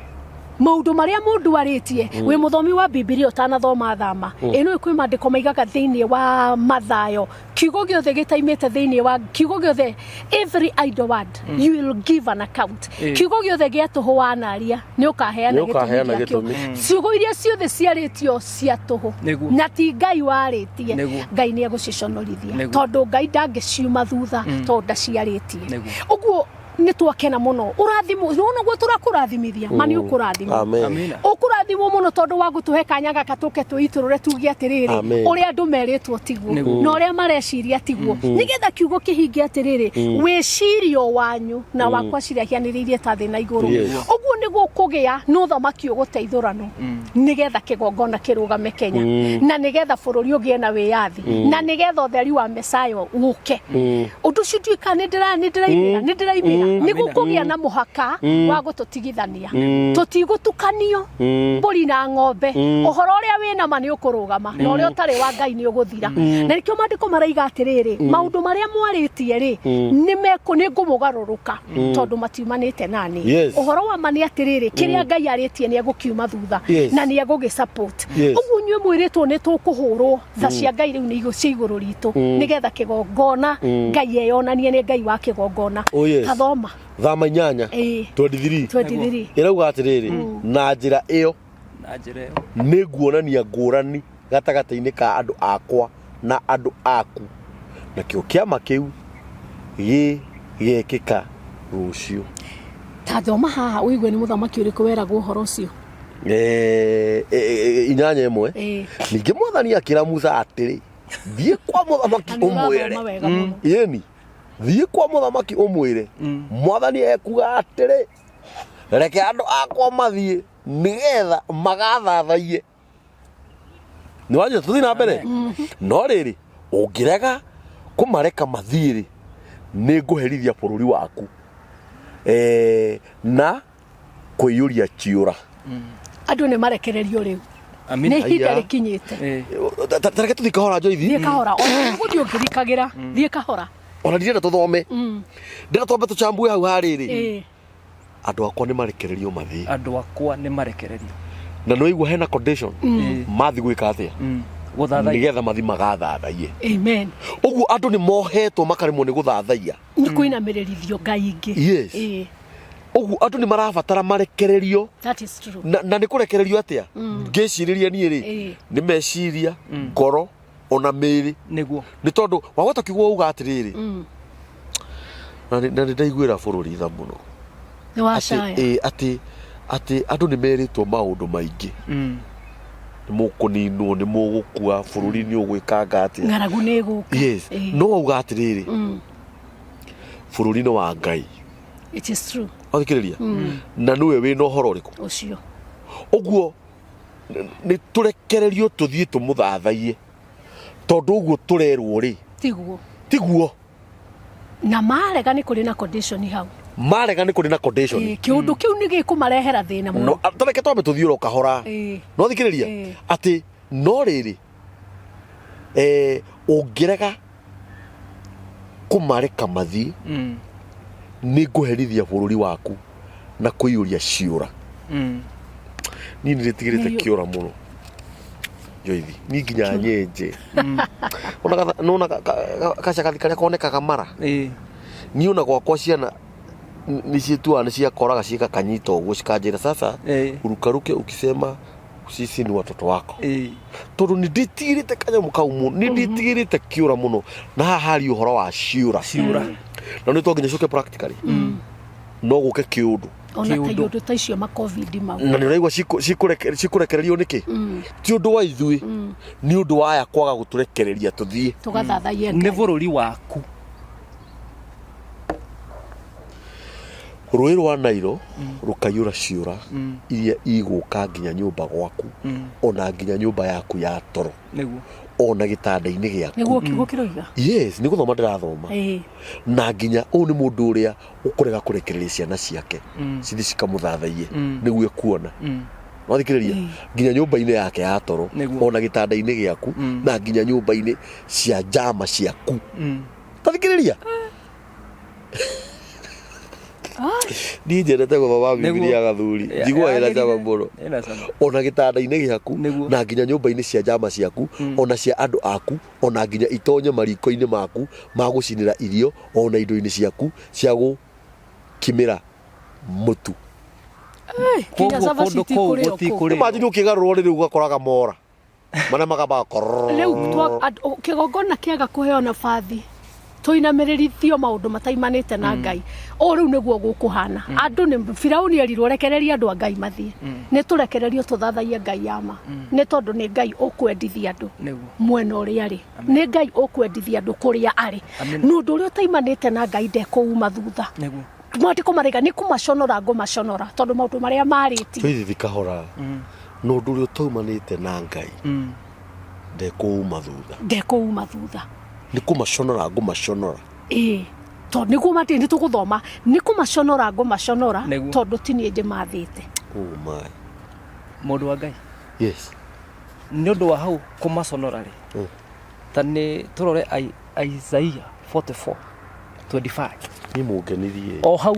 Maũndũ marĩa mũndũ arĩtie, wĩ mũthomi wa Bibilia ũtanathoma thama. Ĩ nĩũĩ kwĩ maandĩko maigaga thĩinĩ wa Mathayo, kiugo gĩothe gĩtaimĩte thĩinĩ wa kiugo gĩothe, every idle word, you will give an account. Kiugo gĩothe gĩa tũhũ wanaria, nĩ ũkaheana Nĩ ũkaheana gĩtũmi gĩakĩo. gĩtũmi. Ciugo iria ciothe ciarĩtio cia tũhũ, Nĩguo. na ti Ngai warĩtie, Nĩguo. Ngai nĩ egũciconorithia. Nĩguo. Tondũ Ngai ndangĩciuma thutha, tondũ ndaciarĩtie. Nĩguo. Ũguo nĩ twakena mũno. Ũrathimwo, nĩwona ũguo tũrakũrathimithia, ma nĩ ũkũrathimwo. Amen. Amina. Ũkũrathimwo mũno tondũ wa gũtũhe kanya gaka tũke twĩitũrũre tuge atĩrĩrĩ, Amen. ũrĩa andũ merĩtwo tiguo, Nĩguo. na ũrĩa mareciria tiguo. Nĩgetha kiugo kĩhinge atĩrĩrĩ, wĩcirio wanyu na wakwa cirahianĩrĩirie ta thĩ na igũrũ. Ũguo nĩguo kũgĩa na ũthamaki ũgũteithũranwo, nĩgetha kĩgongona kĩrũgame Kenya, na nĩgetha bũrũri ũgĩe na wĩyathi, na nĩgetha ũtheri wa Messiah ũke. Ũndũ ũcio ndiũĩ kana nĩ ndĩraimĩra, nĩ ndĩraimĩra. Nĩguo kũgĩa na mũhaka wa gũtũtigithania. Tũtigũtukanio mbũri na ng'ombe. Ũhoro ũrĩa wĩna ma nĩ ũkũrũgama, na ũrĩa ũtarĩ wa Ngai nĩ ũgũthira. Na nĩkĩo maandĩko maraiga atĩrĩrĩ, maũndũ marĩa mwarĩtie rĩ, nĩ ngũmũgarũrũka, tondũ matiumanĩte na niĩ. Ũhoro wa ma nĩ atĩrĩrĩ, kĩrĩa Ngai arĩtie nĩ egũkiuma thutha, na nĩ egũgĩ support. Ũguo inyuĩ mwĩrĩtwo nĩ tũkũhũrwo, tha cia Ngai rĩu nĩ cia igũrũ ritũ, nĩgetha kĩgongona Ngai eyonanie nĩ Ngai wa kĩgongona. Oh, yes. Ta thoma. Thama 8. Ĩĩ. 23. 23. Ĩrauga atĩrĩrĩ, na njĩra ĩyo Na njĩra ĩyo. nĩ nguonania ngũrani gatagatĩ-inĩ ka andũ akwa na andũ aku, nakĩo kĩama kĩu gĩgekĩka rũciũ. Ta thoma haha ũigue nĩ mũthamaki ũrĩkũ weragwo ũhoro ũcio. 8:1. Ningĩ mwathani akĩra Musa atĩrĩ, thiĩ kwa mũthamaki Na nĩ ũrathoma ũmwĩre. wega mũno. Ĩni, thiĩ kwa mũthamaki ũmwĩre, mwathani ekuga atĩrĩ, reke andũ akwa mathiĩ nĩgetha magathathaiye. Nĩ wanyita tũthiĩ na mbere. No rĩrĩ, ũngĩrega kũmareka mathiĩ rĩ, nĩ ngũherithia bũrũri waku na kũiyũria ciũra. Andũ nĩ marekererio rĩu. Amina. Nĩ ihinda Aya. rĩkinyĩte. Ta reke tũthiĩ kahora Joyce. Thiĩ kahora. Ona gũthiĩ ũngĩrikagĩra. Thiĩ kahora. Ona ndirenda tũthome. Ndĩrenda twambe tũchambue hau harĩrĩ. Andũ akwa nĩ marekererio mathiĩ. Andũ akwa nĩ marekererio. Na nĩ waigua hena condition. Mathiĩ gwĩka atĩa? Gũthathaiya. Nĩgetha mathiĩ magathathaiye. Amen. Ũguo andũ nĩ mohetwo makaremwo nĩ gũthathaiya. Nĩ kũinamĩrĩrithio ngai ingĩ. Yes. Ũguo andũ nĩ marabatara marekererio. That is true. Na nĩ kũrekererio atĩa? Ngĩcirĩria niĩ rĩ, nĩ meciria, ngoro, ona mĩĩrĩ. Nĩguo. Nĩ tondũ wagweta kiugo wauga atĩrĩrĩ, na nĩ ndaiguĩra bũrũri tha mũno. Nĩ wacaya. Atĩ atĩ andũ nĩ merĩtwo maũndũ maingĩ. Nĩ mũkũninwo, nĩ mũgũkua, bũrũri nĩ ũgwĩkanga atĩa. Ng'aragu nĩ ĩgũka. Yes. No wauga atĩrĩrĩ, bũrũri nĩ wa Ngai. It is true. Wathikĩrĩria? Na nĩwe wĩna ũhoro ũrĩkũ? Ũcio. Ũguo nĩ tũrekererio tũthiĩ tũmũthathaiye, tondũ ũguo tũrerwo rĩ, Tiguo. Tiguo. Na marega nĩ kũrĩ na condition hau. Marega nĩ kũrĩ na condition. Kĩũndũ kĩu nĩ gĩkũmarehera thĩna mũno. No, tareke twambe tũthiĩ oro kahora. No thikĩrĩria atĩ no rĩrĩ, ũngĩrega kũmareka mathiĩ, nĩ ngũherithia bũrũri waku na kũiyũria ciũra. Niĩ nĩ ndĩtigĩrĩte kĩũra mũno Joyce, niĩ nginya nyenje. Nona gacagathi karĩa konekaga mara. Niĩ ona gwakwa ciana nĩ ciĩtuaga nĩ ciakoraga cigakanyita ũguo cikanjĩra sasa urukaruke ukisema sisi ni watoto wako. Tondũ nĩ ndĩtigĩrĩte kanyamũ kau mũno, nĩ ndĩtigĩrĩte kĩũra mũno, na haha hari ũhoro wa ciũra. Ciũra. Na nĩ to nginya coke practically. No gũke kĩũndũ. Ona ta iũndũ ta icio ma COVID mau. Na nĩ ũraigua cikũrekererio nĩkĩ? Ti ũndũ wa ithuĩ, nĩ ũndũ wa aya kwaga gũtũrekereria tũthiĩ. Tũgathathaiye Nĩ Ngai. bũrũri waku. Rũĩ rwa Nairo rũkaiyũra ciũra iria igũka nginya nyũmba gwaku, ona nginya nyũmba yaku ya toro. Nĩguo. Ona gĩtanda-inĩ gĩaku. Nĩguo kiugo kĩroiga? Yes, nĩ gũthoma ndĩrathoma. Na nginya ũyũ nĩ mũndũ ũrĩa ũkũrega kũrekereria ciana ciake cithiĩ cikamũthathaiye nĩguo ekuona. Wathikĩrĩria? Nginya nyũmba-inĩ yake ya toro, ona gĩtanda-inĩ gĩaku, na nginya nyũmba-inĩ cia njama ciaku. Tathikĩrĩria? Niĩ nyendete gũthoma Bibilia gathuri. Njiguaga ĩna cama mũno. Ona gĩtanda-inĩ gĩaku, na nginya nyũmba-inĩ cia njama ciaku, ona cia andũ aku, ona nginya itonye mariko-inĩ maku ma gũcinĩra irio, ona indo-inĩ ciaku cia gũkimĩra mũtu. Nginya cabaci ti kũrĩo kũu. Imagine ũkĩgarũrwo rĩrĩ ũgakoraga mora. Marĩa magambaga kororo. Rĩu kĩgongona kĩaga kũheo nabathi tũinamĩrĩrithio maũndũ mataimanĩte na Ngai. Ũũ rĩu nĩguo gũkũhana. Andũ nĩ Firauni erirwo rekereria andũ a Ngai mathiĩ. Nĩ tũrekererio tũthathaiye Ngai ya ma. Nĩ tondũ nĩ Ngai ũkwendithia andũ mwena ũrĩa arĩ. Nĩ Ngai ũkwendithia andũ kũrĩa arĩ. Nĩ ũndũ ũrĩa ũtaimanĩte na Ngai ndekũuma thutha. Mwandĩko maraiga nĩ kũmaconora ngũmaconora tondũ maũndũ marĩa marĩtie. Tũithithi kahora. Na ũndũ ũrĩa ũtaumanĩte na Ngai ndekũuma thutha. Ndekũuma thutha. Nĩ kũmaconora ngũmaconora. Tondũ nĩguo matĩ nĩ tũgũthoma nĩ kũmaconora ngũmaconora tondũ ti niĩ ndĩmathĩte. Oh my. Mũndũ wa Ngai. Yes. Nĩ ũndũ wa hau kũmaconora rĩ. Ta nĩ tũrore Isaiah 44:25. Niĩ mũngenirie. O hau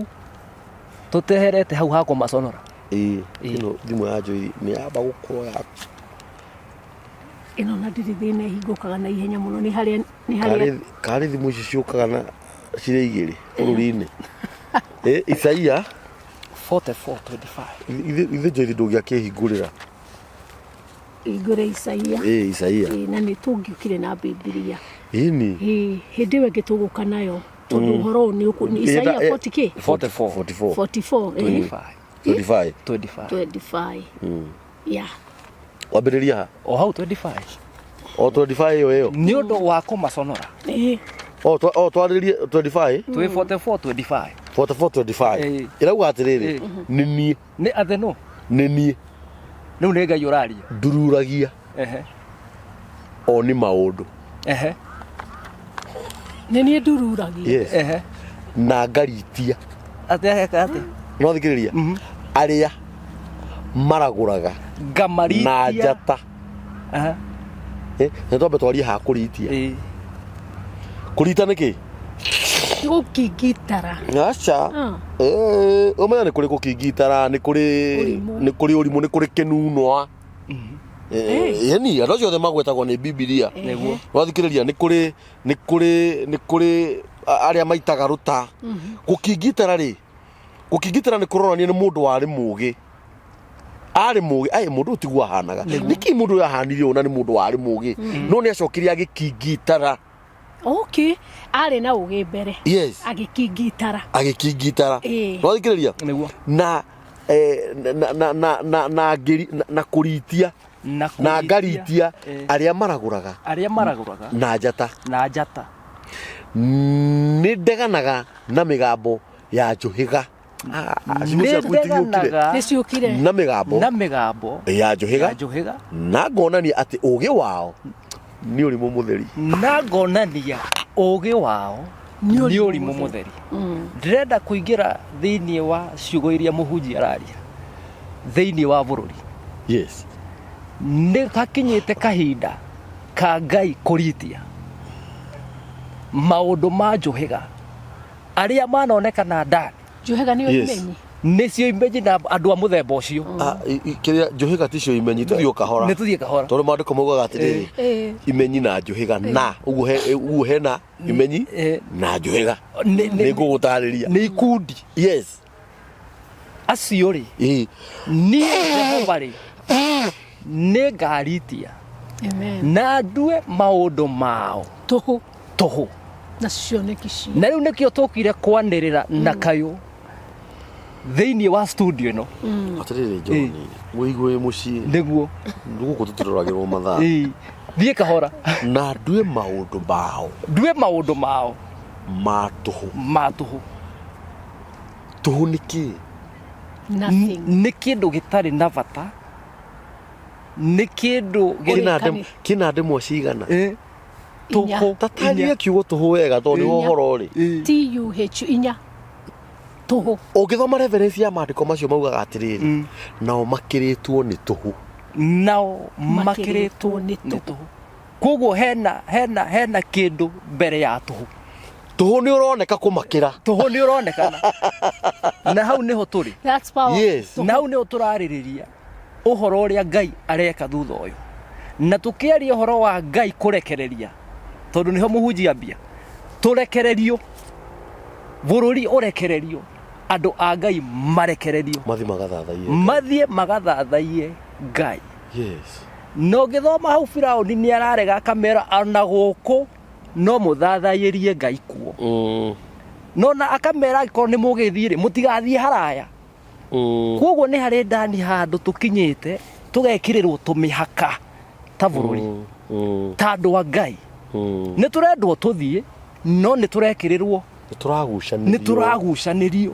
tũteherete hau ha kũmaconora. Ĩno thimũ ya Joy nĩ yamba gũkorwo ya ĩno na ndirĩ thĩna ĩhingũkaga na ihenya mũno nĩ harĩa nĩ harĩa Karĩ thimũ ici ciũkaga na cirĩ igĩrĩ bũrũri-inĩ. Isaia 44:25. Ithe Joy ndũngĩakĩhingũrĩra. Hingũre Isaia. Isaia. Na nĩ tũngĩũkire na Bibilia. Ĩni. Hĩndĩ ĩyo ĩngĩ tũgũka nayo tondũ ũhoro ũyũ nĩ ũkũ Isaia 40 kĩ? 44. 44. 44. 25. 25. 25. 25. Yeah. Wambĩrĩria ha? O hau 25. O 25 ĩyo ĩyo. Nĩ ũndũ wa kũmaconora. O twarĩrie 25. Twĩ 44 25. 44 25. Ĩrauga atĩrĩrĩ, nĩ niĩ. Nĩ athe no? Nĩ niĩ. Rĩu nĩ Ngai ũraria. Ndururagia. Oni maũndũ. Ehe. Nĩ niĩ ndururagia. Yes. Ehe. Na ngaritia. Atĩ ageka atĩ? No thikĩrĩria. Arĩa maragũraga Ngamaritia. na njata. Aha. Eh, nĩ twambe twarie ha kũritia. Ĩĩ. Kũrita nĩ kĩ? Nĩ gũkingitara. Aca. Ah. Eh, ũmenya nĩ kũrĩ gũkingitara, nĩ kũrĩ Ũrimũ. nĩ kũrĩ ũrimũ, nĩ kũrĩ kĩnunwa. Eh, yani andũ acio othe magwetagwo nĩ Bibilia. Nĩguo. Wathikĩrĩria nĩ kũrĩ nĩ kũrĩ nĩ kũrĩ arĩa maitaga rũta. Gũkingitara rĩ, gũkingitara nĩ kũronania nĩ mũndũ warĩ mũgĩ. Arĩ mũgĩ, ai mũndũ ũyũ tiguo ahanaga. Nĩkĩ mũndũ ũyũ ahanire ũũ na nĩ mũndũ warĩ mũgĩ? No nĩ acokire agĩkingitara. Okay. Arĩ na ũgĩ mbere. Yes. Agĩkingitara. Agĩkingitara. Ĩĩ. Wathikĩrĩria? Nĩguo. Na eh, na na na na na ngĩri- na- na kũritia Na na kũritia. ngaritia Eh. arĩa maragũraga Arĩa maragũraga na njata. na njata. Nĩ ndeganaga na mĩgambo ya njũhĩga. Ah, ciugo Nĩ ciaku itigiũkire. ndeganaga Nĩ ciũkire. Na mĩgambo na mĩgambo ya njũhĩga ya njũhĩga na ngonania atĩ ũgĩ wao nĩ ũrimũ mũtheri. Na ngonania ũgĩ wao Nĩ nĩ ũrimũ ũrimũ mũtheri. Ndĩrenda kũingĩra thĩinĩ wa ciugo iria mũhunjia araria thĩinĩ wa bũrũri. Yes. Nĩ hakinyĩte kahinda ka Ngai kũritia maũndũ ma njũhĩga arĩa manonekana ndani. Njũhĩga nĩyo Yes. imenyi. Nĩcio imenyi na andũ a mũthemba ũcio. Ah, kĩrĩa njũhĩga ticio imenyi tũthiĩ o kahora. Nĩ tũthiĩ kahora. Tondũ maandĩko maugaga atĩrĩrĩ Ĩĩ. imenyi na njũhĩga na ũguo he ũguo hena imenyi Eh. na njũhĩga. Nĩ- Nĩ ngũgũtarĩria. Nĩ ikundi. Yes. Acio rĩ Ĩĩ. niĩ Jehova rĩ nĩ ngaritia Amen. na ndue maũndũ mao Tũhũ tũhũ. na cioneki cio. Na rĩu nĩkĩo tũkire kwanĩrĩra na kayũ thĩinĩ wa studio ĩno. Atĩrĩrĩ John, wĩigue wĩ mũciĩ. Nĩguo. Gũkũ tũtiroragĩrwo mathaa. Ĩĩ. Thiĩ kahora. Na ndue maũndũ mao Ndue maũndũ mao ma tũhũ. Ma tũhũ. Tũhũ nĩ kĩĩ? Nothing. Nĩ kĩndũ gĩtarĩ na bata. Nĩ kĩndũ gĩ- Kĩna Kĩrĩkanĩro. kĩna ndemwa cigana? Ĩĩ. Inya. Tũhũ. Tatarĩria kiugo tũhũ wega tondũ nĩho Inya. ũhoro ũrĩ. T U H inya. Tũhũ. Ũngĩthoma reference ya maandĩko macio maugaga atĩrĩrĩ, nao makĩrĩtwo nĩ tũhũ. Nao Makĩrĩtwo makĩrĩtwo nĩ nĩ tũhũ. tũhũ. Koguo hena hena hena kĩndũ mbere ya tũhũ. Tũhũ nĩ ũroneka kũmakĩra. Tũhũ nĩ ũronekana. Na hau nĩho tũrĩ. That's power. Yes. Na hau nĩho tũrarĩrĩria ũhoro ũrĩa Ngai areka thutha ũyũ. Na tũkĩaria ũhoro wa Ngai kũrekereria, tondũ nĩho mũhunjia ambia, tũrekererio, bũrũri ũrekererio, andũ a Ngai marekererio. Mathiĩ magathathaiye. Mathiĩ magathathaiye Ngai. Yes. Na ũngĩthoma hau Firaũni nĩ ararega akamera ona gũkũ no mũthathaiĩrie Ngai kuo. No na akamera angĩkorwo nĩ mũgĩthiĩ rĩ, mũtigathiĩ haraya. Koguo nĩ harĩ ndani handũ tũkinyĩte tũgekĩrĩrwo tũmĩhaka ta bũrũri, ta andũ a Ngai. Nĩ tũrendwo tũthiĩ, no nĩ tũrekĩrĩrwo, Nĩ tũragucanĩrio. nĩ tũragucanĩrio.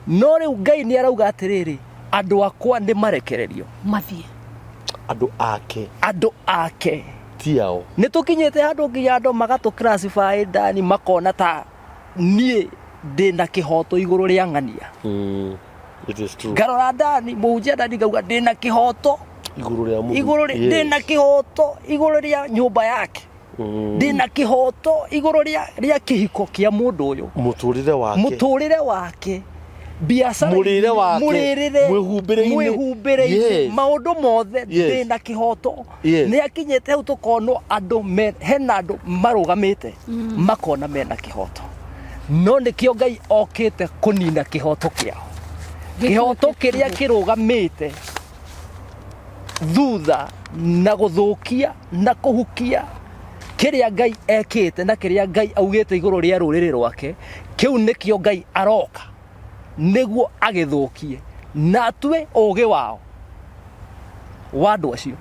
No rĩu Ngai nĩ arauga atĩrĩrĩ, andũ akwa nĩ marekererio. Mathiĩ. Andũ ake. Andũ ake. Ti ao. Nĩ tũkinyĩte handũ nginya andũ magatũ classify ndani makona ta niĩ ndĩna kĩhoto igũrũ rĩa ng'ania. It is true. Ngarora ndani, mũhunjia ndani ngauga ndĩna kĩhoto Igũrũ rĩa mũndũ. igũrũ rĩa, Yes. ndĩna kĩhoto igũrũ rĩa nyũmba yake. Ndĩna kĩhoto igũrũ rĩa rĩa kĩhiko kĩa mũndũ ũyũ. Mũtũrĩre wake. Mũtũrĩre wake. Biacara Mũrĩre wake. Mũrĩre. Mwĩhumbĩre-inĩ. Mwĩhumbĩre-inĩ. Yes. Maũndũ mothe Yes. ndĩna kĩhoto. Yes. Nĩ akinyĩte hau tũkonwo andũ me, hena andũ marũgamĩte makona mena kĩhoto. No nĩkĩo Ngai okĩte kũnina kĩhoto kĩao. Kĩhoto kĩrĩa kĩrũgamĩte thutha na gũthũkia na kũhukia kĩrĩa Ngai ekĩte na kĩrĩa Ngai augĩte igũrũ rĩa rũrĩrĩ rwake, kĩu nĩkĩo Ngai aroka nĩguo agĩthũkie na atue ũgĩ wao wa andũ acio.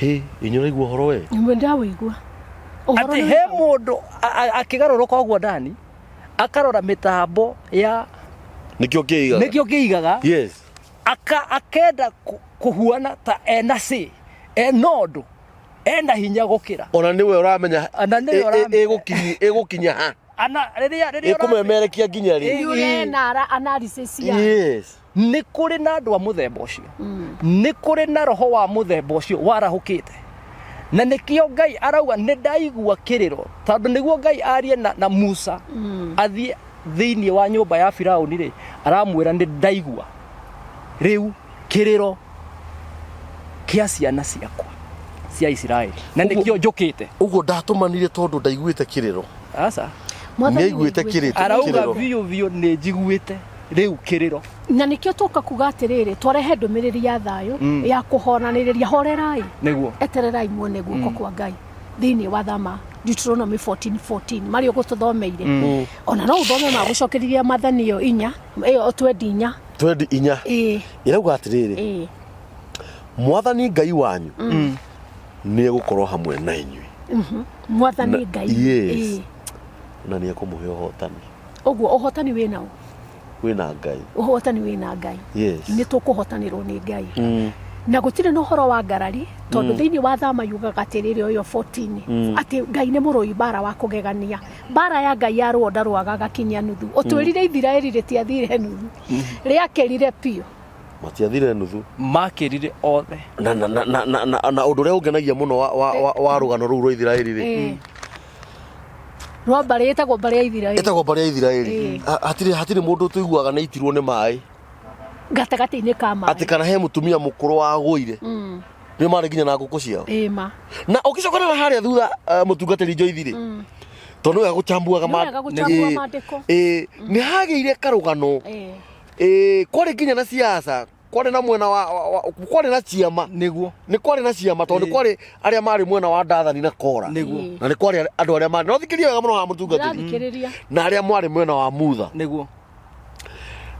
Hĩ, inyuĩ ũraigua ũhoro we? Nĩguo ndawĩigua. Ũhoro Atĩ nĩ he mũndũ akĩgarũrũka ũguo ndani akarora mĩtambo ya Nĩkĩo kĩigaga. Nĩkĩo kĩigaga. Yes. Akenda kũhuana ta ena say, ena ũndũ, Ena hinya gũkĩra. Ona nĩwe ũramenya. Ona nĩwe ũramenya. Ĩgũkinya ha? Ana rĩrĩa rĩrĩa Ĩkũmemerekia nginya rĩ? Nĩ ũrena analysis ya Yes. Nĩ kũrĩ na andũ a mũthemba ũcio, nĩ kũrĩ na roho wa mũthemba ũcio warahũkĩte, na nĩkĩo Ngai arauga nĩ ndaigua kĩrĩro, tondũ nĩguo Ngai arie na, na Musa athiĩ thĩinĩ wa nyũmba ya Firauni rĩ, aramwĩra nĩ ndaigua rĩu kĩrĩro kĩa ciana ciakwa cia Isiraeli, na nĩkĩo njũkĩte. Ũguo ndatũmanire tondũ ndaiguĩte kĩrĩro. Aca. Mwathani Nĩaiguĩte nĩaiguĩte. kĩrĩro. Arauga biũ biũ nĩ njiguĩte rĩu kĩrĩro. Na nĩkĩo tũka kuga atĩrĩrĩ, twarehe ndũmĩrĩri ya thayũ, ya kũhoranĩrĩria, horerai. Nĩguo. Etererai muone guoko kwa Ngai thĩinĩ wa thama Deuteronomy 14:14 marĩa ũgũtũthomeire. Ona no ũthome ma gũcokereria mathani ĩyo inya, ĩyo twendi inya. Twendi inya. Ĩĩ. Ĩrauga atĩrĩrĩ, Mwathani Ngai wanyu nĩ egũkorwo hamwe na inyuĩ. Mwathani Ngai. Yes. Ĩĩ. Na nĩ ekũmũhe ũhotani. Ũguo ũhotani wĩ nao. Wĩna Ngai. Ũhotani wĩ na Ngai. Yes. Nĩ tũkũhotanĩrwo nĩ Ngai. Na gũtirĩ na ũhoro wa ngarari tondũ thĩinĩ wa thama yugaga atĩrĩrĩ ũyũ 14 atĩ Ngai nĩ mũrũi mbara wa kũgegania. Mbara ya Ngai ya rũo ndarũaga agakinyia nuthu. Ũtwĩrire Ithiraeli rĩtiathire nuthu. Rĩakĩrire biũ. Matiathire nuthu. Makĩrire othe. Na na na na na na, na ũndũ ũrĩa ũngenagia mũno wa, wa, wa, wa rũgano rũu rwa Ithiraeli rĩ. Rwa mbarĩ ĩtagwo mbarĩ ya Ithiraeli. Ĩtagwo mbarĩ ya Ithiraeli. Hatirĩ hatirĩ mũndũ tũiguaga nĩ aitirwo nĩ maĩ. Gatagatĩ-inĩ ka maĩ. Atĩ kana he mũtumia mũkũrũ wagũire. Nĩ marĩ nginya na ngũkũ ciao. Ĩĩ ma. Na ũgĩcokerera harĩa thutha mũtungatĩri Joyce rĩ. Tondũ nĩwe gũchambuaga Nĩ wega gũchambua maandĩko. Ĩĩ nĩ hagĩire karũgano. Ĩĩ kwarĩ nginya na siasa, kwarĩ na mwena wa, wa, wa kwarĩ na ciama. Nĩguo. Nĩ kwarĩ na ciama tondũ nĩ kwarĩ arĩa marĩ mwena wa Dathani na Kora. Nĩguo. Na nĩ kwarĩ andũ arĩa marĩ. No thikĩrĩria wega mũno haha mũtungatĩri. Ndĩrathikĩrĩria. Na arĩa mwarĩ mwena wa Mutha. Nĩguo.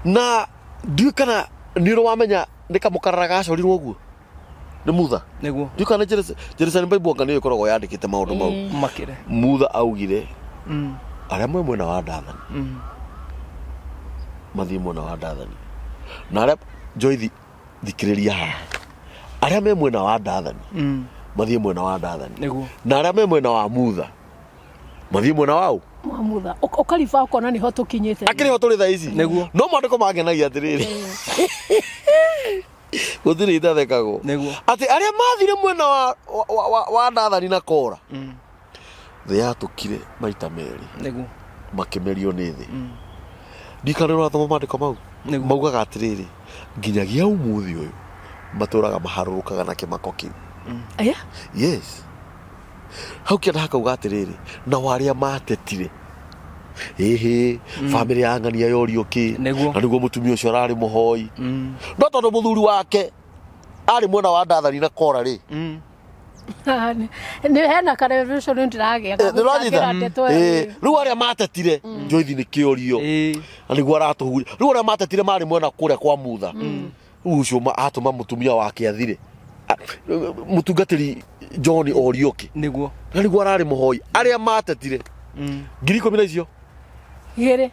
Na ndiũĩ kana nĩ ũrĩ wamenya nĩ kamũkarara gacorirwo ũguo nĩ Mutha. Nĩguo. Ndiũĩ kana Jerusalem Bible anga nĩyo ĩkoragwo yandĩkĩte maũndũ mau. Makĩre. Mutha augire arĩa mwe mwena wa Dathani mathiĩ mwena wa Dathani, na arĩa Joyce thikĩrĩria haha, arĩa me mwena wa Dathani mathiĩ mwena wa Dathani, Nĩguo. na arĩa me mwena wa Mutha mathiĩ mwena wa ũ? Wa Mutha. Ũkariba ũkona nĩho tũkinyĩte. Akĩrĩ ho tũrĩ thaa ici. Nĩguo. No maandĩko mangenagia atĩrĩrĩ, gũtirĩ itathekagwo. Nĩguo. Atĩ arĩa mathire mwena wa, wa, wa, wa Dathani na Kora, thĩ yatũkire maita merĩ. Nĩguo. Makĩmerio nĩ thĩ. Ndikana ũrathoma maandĩko mau. Nĩguo. Maugaga atĩrĩrĩ, nginyagia ũmũthĩ ũyũ matũraga maharũrũkaga na kĩmako kĩu. Aya? Yes. Hau kĩanda hakauga atĩrĩrĩ, nao arĩa matetire ĩhĩ bamĩrĩ ya ng'ania yorio kĩ. Nĩguo. Na nĩguo mũtumia ũcio ararĩ mũhoi. No tondũ mũthuri wake arĩ mwena wa Dathani na Kora rĩ. Nĩ hena ka revolution ndĩragĩa. Nĩ ũranyita? Gũcangĩra ndeto ĩyo. Rĩu arĩa matetire Joyce nĩ kĩorio. Na nĩguo aratũhuria. Rĩu arĩa matetire marĩ mwena kũrĩa kwa Mutha. Rĩu ũcio atũma mũtumia wake athire. Mũtungatĩri John orio kĩ. Nĩguo. Na nĩguo ararĩ mũhoi. Arĩa matetire 10,000 na icio Igĩrĩ.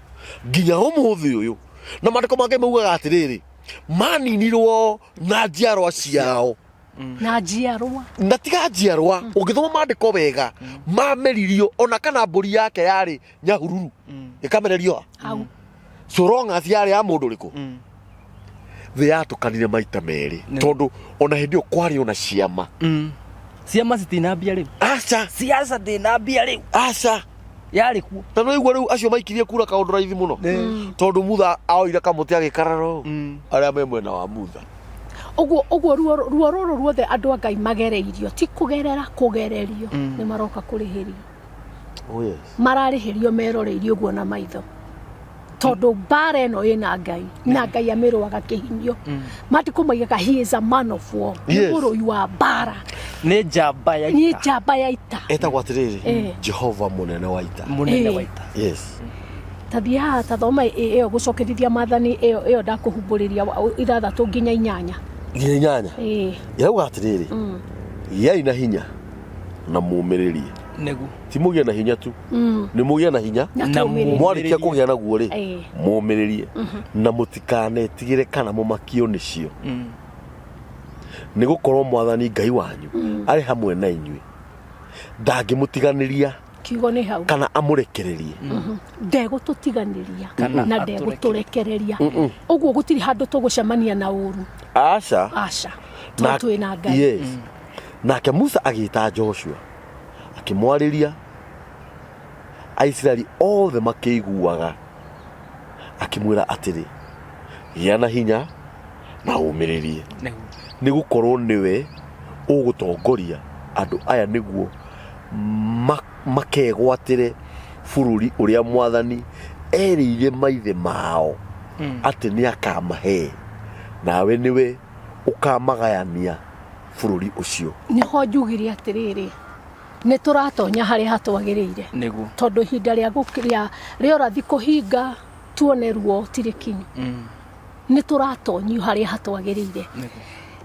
Nginya ũmũthĩ ũyũ. Na maandĩko ma Ngai maugaga atĩrĩrĩ, maninirwo na njiarwa ciao. Na njiarwa. Na tiga njiarwa, ũngĩthoma maandĩko wega, mameririo ona kana mbũri yake yarĩ nyahururu ĩkamererio ha? Hau. So long as yarĩ ya mũndũ ũrĩkũ? Thĩ yatũkanire maita merĩ tondũ ona hĩndĩ ĩyo kwarĩ ona ciama. Ciama citinambia rĩu. Aca. Siasa ndĩnambia rĩu. Aca. Yarĩ kuo. Na nĩ waigua rĩu acio maikirie kura kaũndũ raithi mũno tondũ Mutha aoire kamũtĩ agĩkarara ũũ arĩa me mwena wa Mutha. Ũguo ũguo ruo ruo rũrũ ruothe andũ a Ngai magereirio ti kũgerera kũgererio nĩ maroka kũrĩhĩrio. Oh yes. Mararĩhĩrio meroreirie ũguo na maitho tondũ mbara ĩno ĩna Ngai na Ngai amĩrũaga kĩhinyio. Maandĩko maigaga he is a man of war. Nĩ mũrũi wa mbara. Nĩ njamba ya Nĩ ita. njamba ya ita. Etagwo atĩrĩrĩ, Jehova mũnene wa ita. Mũnene wa ita. Yes. Tathiĩ haha tathoma ĩyo gũcokerithia maathani ĩyo ĩyo ndakũhumbũrĩria 6 nginya 8. Nginya 8. Ĩĩ. Ĩrauga atĩrĩrĩ, gĩai na hinya na mũmĩrĩrie. Nĩguo. Ti mũgĩe na hinya tu. Nĩ mũgĩe na hinya. Na Na tũmĩrĩrie. Mwarĩkia kũgĩa naguo rĩ, mũmĩrĩrie na mũtikanetigĩre kana mũmakio nĩcio. Nĩ gũkorwo Mwathani Ngai wanyu arĩ hamwe na inyuĩ. Ndangĩmũtiganĩria Kiugo nĩ hau. kana amũrekererie. Ndegũtũtiganĩria Kana na atũrekererie. ndegũtũrekereria. Ũguo gũtirĩ handũ tũgũcemania na ũru. Aca. Aca. Tondũ twĩ na Ngai. Yes. Nake Musa agĩta Joshua akĩmwarĩria, Aisiraeli othe makĩiguaga, akĩmwĩra atĩrĩ, gĩa na hinya na ũmĩrĩrie, Nĩguo. nĩ gũkorwo nĩwe ũgũtongoria andũ aya nĩguo makegwatĩre bũrũri ũrĩa mwathani erĩire maithe mao atĩ nĩ akamahe, nawe nĩwe ũkamagayania bũrũri ũcio. Nĩho njugire atĩrĩrĩ, nĩ tũratonya harĩa hatwagĩrĩire. Nĩguo. Tondũ ihinda rĩa rĩa ũrathi kũhinga tuone ruo ti rĩkinyu. Nĩ tũratonyio harĩa hatwagĩrĩire.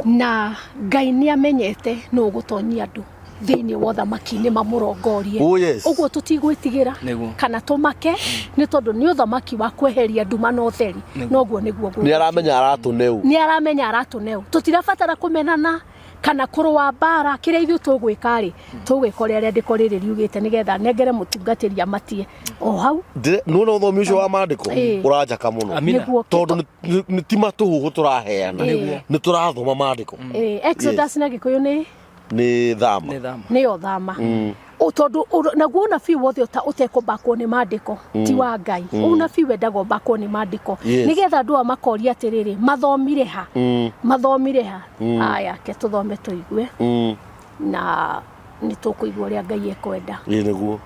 Na Ngai nĩ amenyete nũ ũgũtonyia andũ thĩinĩ wa ũthamaki-inĩ mamũrongorie. Oh, yes. Ũguo tũtigwĩtigĩra Nĩguo. kana tũmake, nĩ tondũ nĩ ũthamaki wa kweheria nduma na ũtheri. Noguo nĩguo Nĩ aramenya aratũneu. Nĩ aramenya aratũneu. Tũtirabatara kũmenana kana kũrũa mbara. Kĩrĩa ithuĩ tũgwĩka rĩ, tũgwĩka ũrĩa rĩandĩko rĩrĩ riugĩte, nĩgetha nengere mũtungatĩri amatie o hau. Nĩwona ũthomi ũcio wa maandĩko Ĩĩ. ũranjaka mũno. Amina. Nĩguo. Tondũ nĩ ti matũhũhũ tũraheana, Nĩguo. nĩ tũrathoma maandĩko. Ĩĩ, Exodus na Gĩkũyũ nĩ Nĩ thama. Nĩ thama. Nĩyo thama. Tondũ naguo ũnabii wothe ũtekũmbakwo nĩ maandĩko ti wa Ngai. Ũnabii wendaga ũmbakwo nĩ maandĩko. Yes. Nĩgetha andũ aya makoria atĩrĩrĩ, mathomire ha? Mathomire ha? Aya, ke tũthome tũigue. Na nĩ tũkũigua ũrĩa Ngai ekwenda. Ĩĩ, nĩguo.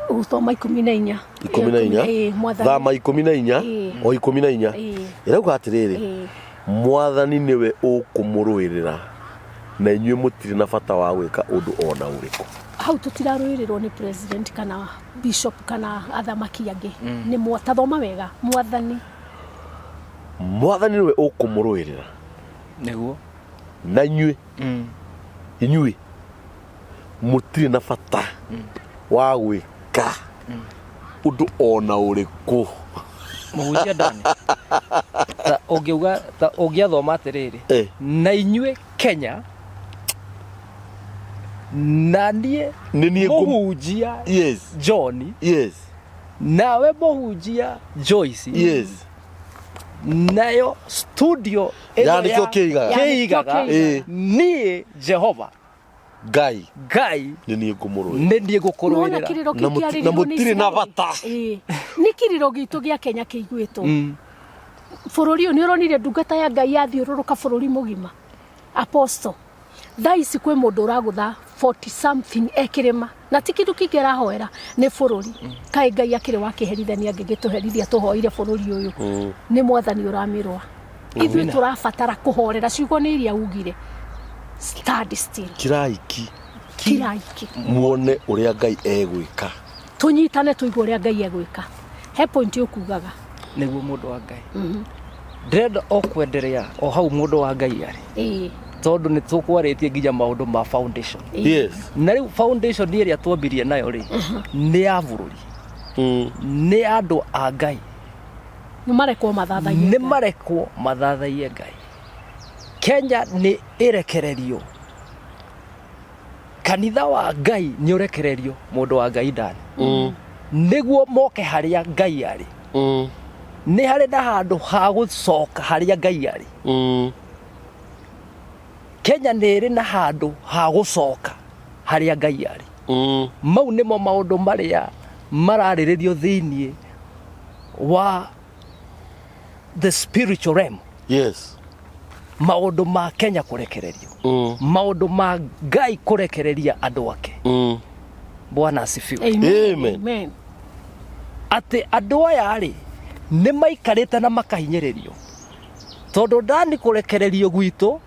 Gũthoma 14. 14. Ĩĩ, mwathani. Thama 14. Ĩĩ. O 14. Ĩĩ. Ĩrauga atĩrĩrĩ, Ĩĩ. mwathani nĩwe ũkũmũrũĩrĩra na inyuĩ mũtirĩ na bata wa gwĩka ũndũ ona ũrĩkũ. Hau tũtirarũĩrĩrwo nĩ president kana bishop kana athamaki angĩ. Nĩ tathoma wega, mwathani. Mwathani nĩwe ũkũmũrũĩrĩra. Nĩguo. Na inyuĩ, inyuĩ mũtirĩ na bata wa gwĩka ũndũ ona ũrĩkũ. Mũhunjia Dani, ta ũngĩuga, ta ũngĩathoma atĩrĩrĩ, na inyuĩ Kenya, na niĩ Nĩ niĩ mũhunjia Yes. John, Yes. nawe mũhunjia Joyce, Yes. nayo studio ĩno Ya nĩkĩo kĩigaga. kĩigaga. Ya nĩkĩo kĩigaga. Niĩ Jehova Ngai Ngai nĩ niĩ ngũmũrũĩrĩra. Nĩ niĩ Nĩwona ngũkũrũĩrĩra. kĩrĩro Na kĩu kĩarĩrĩirwo na nĩ mũtirĩ na Isiraeli? bata. Ĩĩ. Nĩ kĩrĩro gitũ gĩa Kenya kĩiguĩtwo. Bũrũri ũyũ nĩ ũronire ndungata ya Ngai yathiũrũrũka bũrũri mũgima. Apostle. Thaa ici kwĩ mũndũ ũragũtha 40 something ekĩrĩma na ti kĩndũ kĩngĩ arahoera nĩ bũrũri. Kaĩ Ngai akĩrĩ wa kĩherithania angĩgĩtũherithia tũhoire bũrũri ũyũ. Nĩ mwathani ũramĩrũa. Ithuĩ tũrabatara kũhorera ciugo nĩ iria ugire. Stand still. Kiraiki. Kiraiki. Muone ũrĩa Ngai egwĩka. Tũnyitane tũigue ũrĩa Ngai egwĩka. He point ũkugaga. Nĩguo mũndũ wa Ngai. Ndĩrenda o kwenderea o hau mũndũ wa Ngai arĩ. Tondũ nĩ tũkwarĩtie nginya maũndũ ma foundation. Yes. Na rĩu foundation ĩrĩa twambirie nayo rĩ, nĩ ya bũrũri. Nĩ andũ a Ngai. Nĩ marekwo mathathaiye Nĩ Ngai. marekwo mathathaiye Ngai. Kenya nĩ ĩrekererio. Kanitha wa Ngai nĩ ũrekererio mũndũ wa Ngai ndani. Nĩguo moke harĩa Ngai arĩ. Nĩ harĩ na handũ ha gũcoka harĩa Ngai arĩ. Kenya nĩ ĩrĩ na handũ ha gũcoka harĩa Ngai arĩ. Mau nĩmo maũndũ marĩa mararĩrĩrio thĩinĩ wa the spiritual realm. Yes. Maũndũ ma Kenya kũrekererio. Maũndũ ma Ngai kũrekereria andũ ake. Bwana asifiwe. Amen. Amen. Amen. Atĩ andũ aya rĩ nĩ maikarĩte na makahinyĩrĩrio. Tondũ ndani kũrekererio gwitũ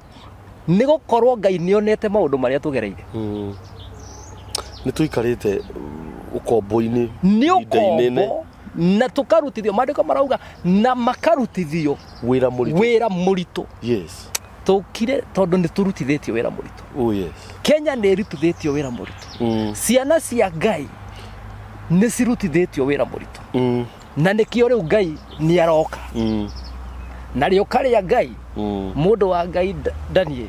nĩ gũkorwo Ngai nĩ onete maũndũ marĩa tũgereire. Nĩ tũikarĩte ũkombo-inĩ Nĩ ihinda inene. ũkombo na tũkarutithio, maandĩko marauga na makarutithio wĩra mũritũ. Wĩra mũritũ. Yes. Tũkire tondũ nĩ tũrutithĩtio wĩra mũritũ. Oh yes. Kenya nĩ ĩrutithĩtio wĩra mũritũ. Ciana cia Ngai nĩ cirutithĩtio wĩra mũritũ. Na nĩkĩo rĩu Ngai nĩ aroka. Na rĩũka rĩa Ngai, mũndũ wa Ngai Daniel,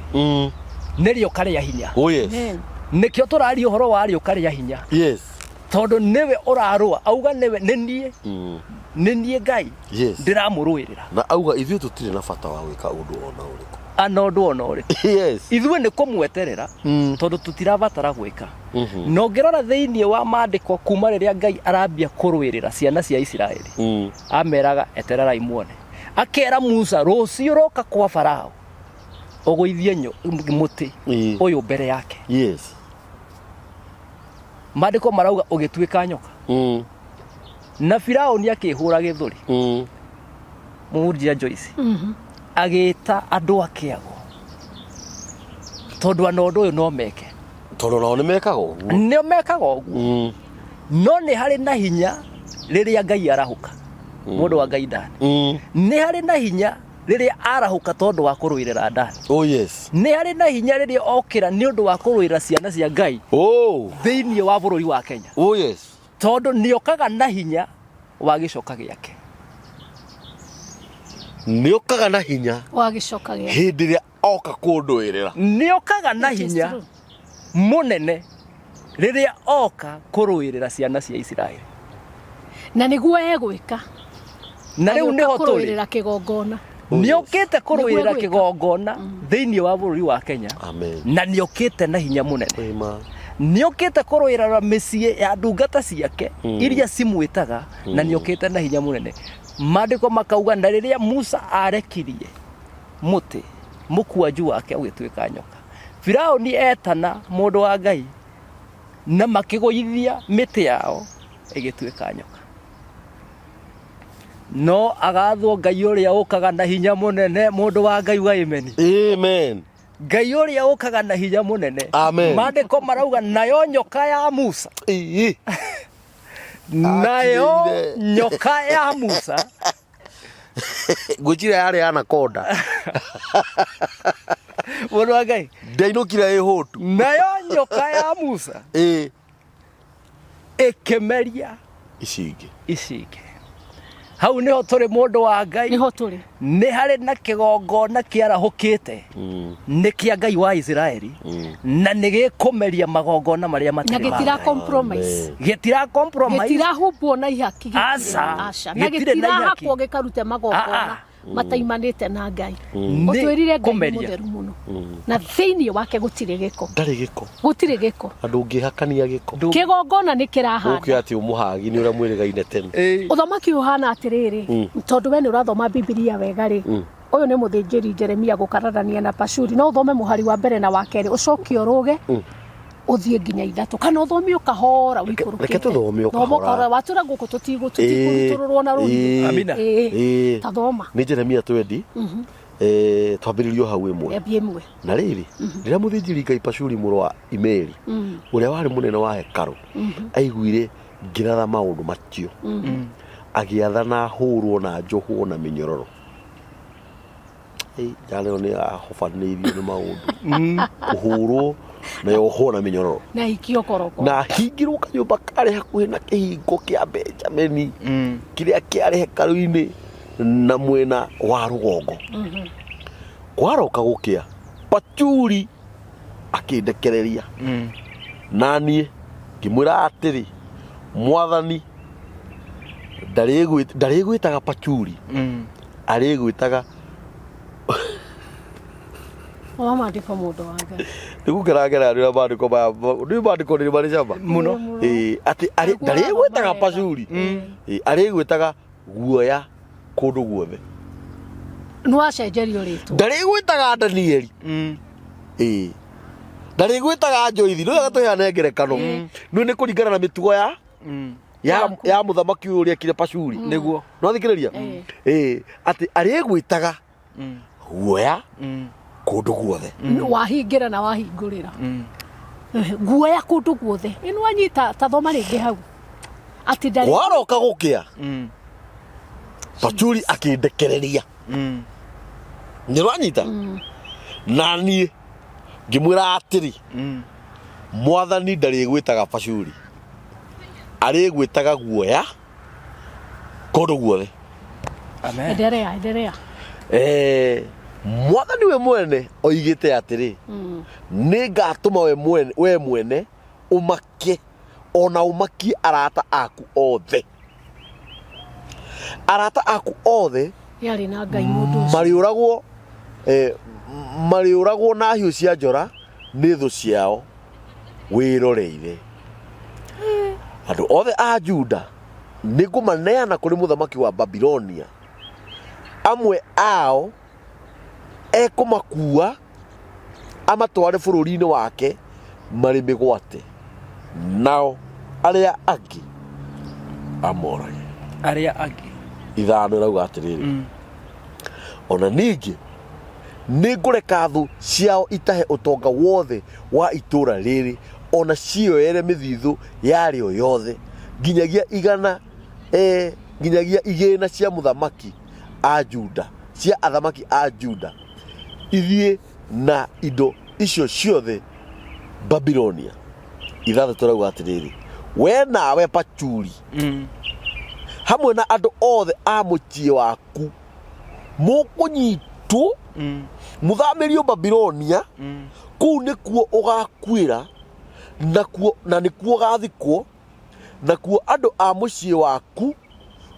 nĩ rĩũka rĩa hinya. Oh yes. Amen. Nĩkĩo tũraria ũhoro wa rĩũka rĩa hinya. Yes. Tondũ nĩwe ũrarũa, auga nĩwe nĩ niĩ, nĩ niĩ Ngai Yes. ndĩramũrũĩrĩra. Na auga ithuĩ tũtirĩ na bata wa gwĩka ũndũ ona ũrĩkũ. Ana ũndũ ona ũrĩkũ. Yes. Ithuĩ nĩ kũmweterera tondũ tũtirabatara gwĩka. Na ũngĩrora thĩinĩ wa maandĩko kuma rĩrĩa Ngai arambia kũrũĩrĩra ciana cia Isiraeli, ameraga etererai muone. Akera Musa rũciũ roka kwa Farao ũgũithie mũtĩ ũyũ mbere yake. Yes. Maandĩko marauga ũgĩtuĩka nyoka. Na Firaũni akĩhũra gĩthũri. Mũhunjia Joyce. Agĩta andũ ake ago. Tondũ ana ũndũ ũyũ no meke. Tondũ nao nĩ mekaga ũguo. Nĩo mekaga ũguo. No nĩ harĩ na hinya rĩrĩa Ngai arahũka. Mũndũ wa Ngai ndani. Nĩ harĩ na hinya rĩrĩa arahũka tondũ wa kũrũĩrĩra ndani. Oh yes. Nĩ harĩ na hinya rĩrĩa okĩra nĩ ũndũ wa kũrũĩrĩra ciana cia Ngai Oh. thĩinĩ wa bũrũri wa Kenya. Oh yes. Tondũ nĩokaga na hinya wa gĩcoka gĩake. Nĩokaga na hinya wa gĩcoka gĩake. Hĩndĩ ĩrĩa oka kũndũĩrĩra. Nĩokaga na It is hinya true. mũnene rĩrĩa oka kũrũĩrĩra ciana cia Isiraeli. Na nĩguo egwĩka. Na rĩu Agĩũka nĩho tũrĩ. kũrũĩrĩra kĩgongona. Nĩokĩte kũrũĩrĩra Nĩguo egwĩka. kĩgongona thĩinĩ wa bũrũri wa Kenya. Amen. Na nĩokĩte na hinya mũnene. Amen. Nĩokĩte kũrũĩrĩra mĩciĩ ya ndungata ciake iria cimwĩtaga na nĩokĩte na hinya mũnene. Maandĩko makauga na rĩrĩa Musa arekirie mũtĩ mũkwanju wake ũgĩtuĩka nyoka. Firaũni etana mũndũ wa Ngai na makĩgũithia mĩtĩ yao ĩgĩtuĩka nyoka. No agathwo Ngai ũrĩa ũkaga na hinya mũnene, mũndũ wa Ngai wa Amen. Amen. Ngai ũrĩa ũkaga na hinya mũnene. Amen. Maandĩko marauga nayo nyoka ya Musa. Ĩĩ. Nayo Akinyĩire. nyoka ya Musa Ngwĩciria yarĩ anaconda. Mũndũ wa Ngai. Ndĩainũkire ĩ hũtu. Nayo nyoka ya Musa Ĩĩ. ĩkĩmeria Ici ingĩ. ici ingĩ. Hau nĩho tũrĩ mũndũ wa Ngai. Nĩho tũrĩ. Nĩ harĩ na kĩgongona kĩarahũkĩte nĩ kĩa Ngai wa Isiraeli na nĩ gĩkũmeria magongona marĩa Na matarĩ ma gĩtira Ngai. compromise. Gĩtira compromise. Gĩtirahumbwo na ihaki gĩtirĩ. Aca. Aca. Na Gĩtirĩ na ihaki. gĩtirahakwo gĩkarute magongona. Ah, ah. mataimanĩte na Ngai. Nĩ Ũtwĩrire Ngai nĩ kũmeria. mũtheru mũno na thĩinĩ wake gũtirĩ gĩko, Ndarĩ gĩko. gũtirĩ gĩko. Na ndũngĩhakania gĩko. Kĩgongona nĩ kĩrahanda. Ũkĩ atĩ ũmũhagi nĩ ũrĩa mwĩrĩgaine tene. Ĩĩ. Ũthamaki ũyũ ũhana atĩrĩrĩ, tondũ we nĩ ũrathoma Bibilia wega rĩ, ũyũ nĩ mũthĩnjĩri Jeremia gũkararania na Pashuri. No ũthome mũhari wa mbere na wa kerĩ, ũcoke ũrũge ũthiĩ nginya ithatũ, kana ũthome o kahora ũikũrũkĩte. Reke tũthome o Thoma o kahora. kahora. Watũra gũkũ tũtikũrutũrũrwo na rũhiũ. Amina. Ĩĩ. Ĩĩ. Ta thoma. Nĩ Jeremia 20. Twambĩrĩrie o hau ĩmwe. Ĩambie ĩmwe. Na rĩrĩ, rĩrĩa mũthĩnjĩri Ngai Pashuri mũrũ wa Imeri, ũrĩa warĩ mũnene wa hekarũ, aiguire ngĩratha maũndũ macio, agĩathana hũrwo na njohwo na mĩnyororo. Ĩ, njana ĩyo nĩ yahobanĩirio nĩ maũndũ. Kũhũrwo na yohwo na mĩnyororo. Na ikio korokoro. Na hingĩrwo kanyũmba karĩ hakuhĩ na kĩhingo kĩa Benjamini kĩrĩa kĩarĩ hekarũ-inĩ na mwena wa rũgongo. Kwaroka gũkĩa, Pachuri akĩndekereria. Na niĩ ngĩmwĩra atĩrĩ, Mwathani ndarĩgwĩtaga Pachuri, arĩgwĩtaga Thoma maandĩko mũndũ wa Ngai. Nĩgũkeragera rĩrĩa maandĩko maya nĩ maandĩko nĩ marĩ cama Mũno. Ĩĩ, atĩ ndarĩgwĩtaga Pashuri, Ĩĩ, arĩgwĩtaga guoya kũndũ guothe. Nĩ wacenjerio rĩtwa. Ndarĩgwĩtaga Danieli. Ĩĩ, ndarĩgwĩtaga Joithi. Nĩ wega tũheane ngerekano. Nĩ nĩ kũringana na mĩtugo ya ya mũthamaki ũyũ ũrĩa ekire Pashuri. Nĩguo. No thikĩrĩria. Ĩĩ, atĩ arĩgwĩtaga guoya kũndũ guothe. Wahingĩra na wahingũrĩra. Guoya kũndũ guothe. Ĩ nĩ wanyita, ta thoma rĩngĩ hau. Atĩ ndarĩ Kwaroka gũkĩa, Pachuri akĩndekereria. Nĩ ũranyita? Na niĩ ngĩmwĩra atĩrĩ, Mwathani ndarĩgwĩtaga Pashuri, arĩgwĩtaga guoya kũndũ guothe. Amen. Endelea, endelea. Mwathani we mwene oigĩte atĩrĩ, nĩ ngatũma we mwene, we mwene ũmake ona ũmakie arata aku othe. Arata aku othe Yarĩ na Ngai mũndũ ũcio. Marĩũragwo eh, marĩũragwo na hiũ cia njora nĩ thũ ciao wĩroreire. Andũ othe a Juda nĩ ngũmaneana kũrĩ mũthamaki wa Babilonia. Amwe ao ekũmakuua amatware bũrũri-inĩ wake marĩ mĩgwate, nao arĩa angĩ amorage. Arĩa angĩ. Ithano ĩrauga atĩrĩrĩ, ona ningĩ nĩ ngũreka thũ ciao itahe ũtonga wothe wa itũũra rĩrĩ, ona ciĩyoere mĩthithũ yarĩo yothe, nginyagia igana eh, nginyagia igĩna cia mũthamaki a Juda, cia athamaki a Juda, ithiĩ na indo icio ciothe Babilonia. Ithathatũ rauga atĩrĩrĩ, we nawe Pachuri hamwe na andũ othe a mũciĩ waku mũkũnyitwo mũthamĩrio Babilonia, kũu nĩkuo ũgakuĩra nakuo na nĩkuo ũgathikwo, nakuo andũ a mũciĩ waku,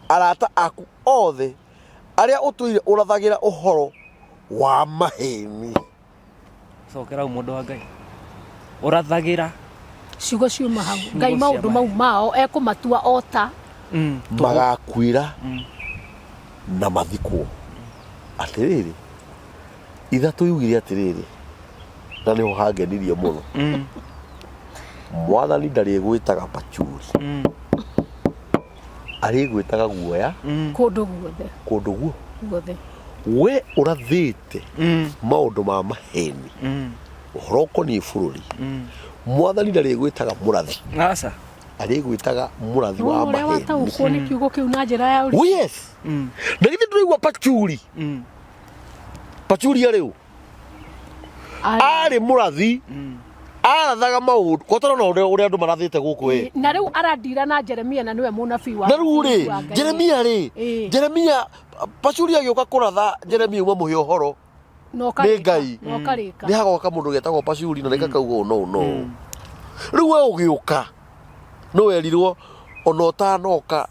arata aku othe arĩa ũtũire ũrathagĩra ũhoro wa maheni. Cokera hau mũndũ wa Ngai. Ũrathagĩra. Ciugo ciuma hau. Ciugo Ngai cia maũndũ mau mao ekũmatua o ta Magakuĩra na mathikwo. Atĩrĩrĩ, ithatũ yugire atĩrĩrĩ, na nĩho hangenirie mũno. Mwathani ndarĩgwĩtaga pachuri. Arĩgwĩtaga guoya. Kũndũ guothe. Kũndũ guo guothe. We ũrathĩte maũndũ ma maheni ũhoro ũkoniĩ bũrũri, Mwathani ndarĩgwĩtaga mũrathi. Aca. Arĩgwĩtaga mũrathi wa ũrĩa maheni. Wataũkwo nĩ kiugo kĩu na njĩra ya ũritũ. Oh yes. Na githĩ ndũraigua pachuri? Pachuri arĩ ũ? Arĩ mũrathi, arathaga maũndũ kotara na ũrĩa ũrĩa andũ marathĩte gũkũ ĩ. Na rĩu arandira na Jeremia, na nĩwe mũnabii wa Na rĩu rĩ, wa Ngai. Jeremia rĩ, Jeremia, Pachuri agĩũka kũratha Jeremia uma mũhe ũhoro Na nĩ ũkarĩka, Ngai. Na ũkarĩka. Nĩ hagoka mũndũ getagwo Pachuri na nĩgakauga ũũ no ũũ no ũũ. Rĩu we ũgĩũka nĩ werirwo ona ũtanoka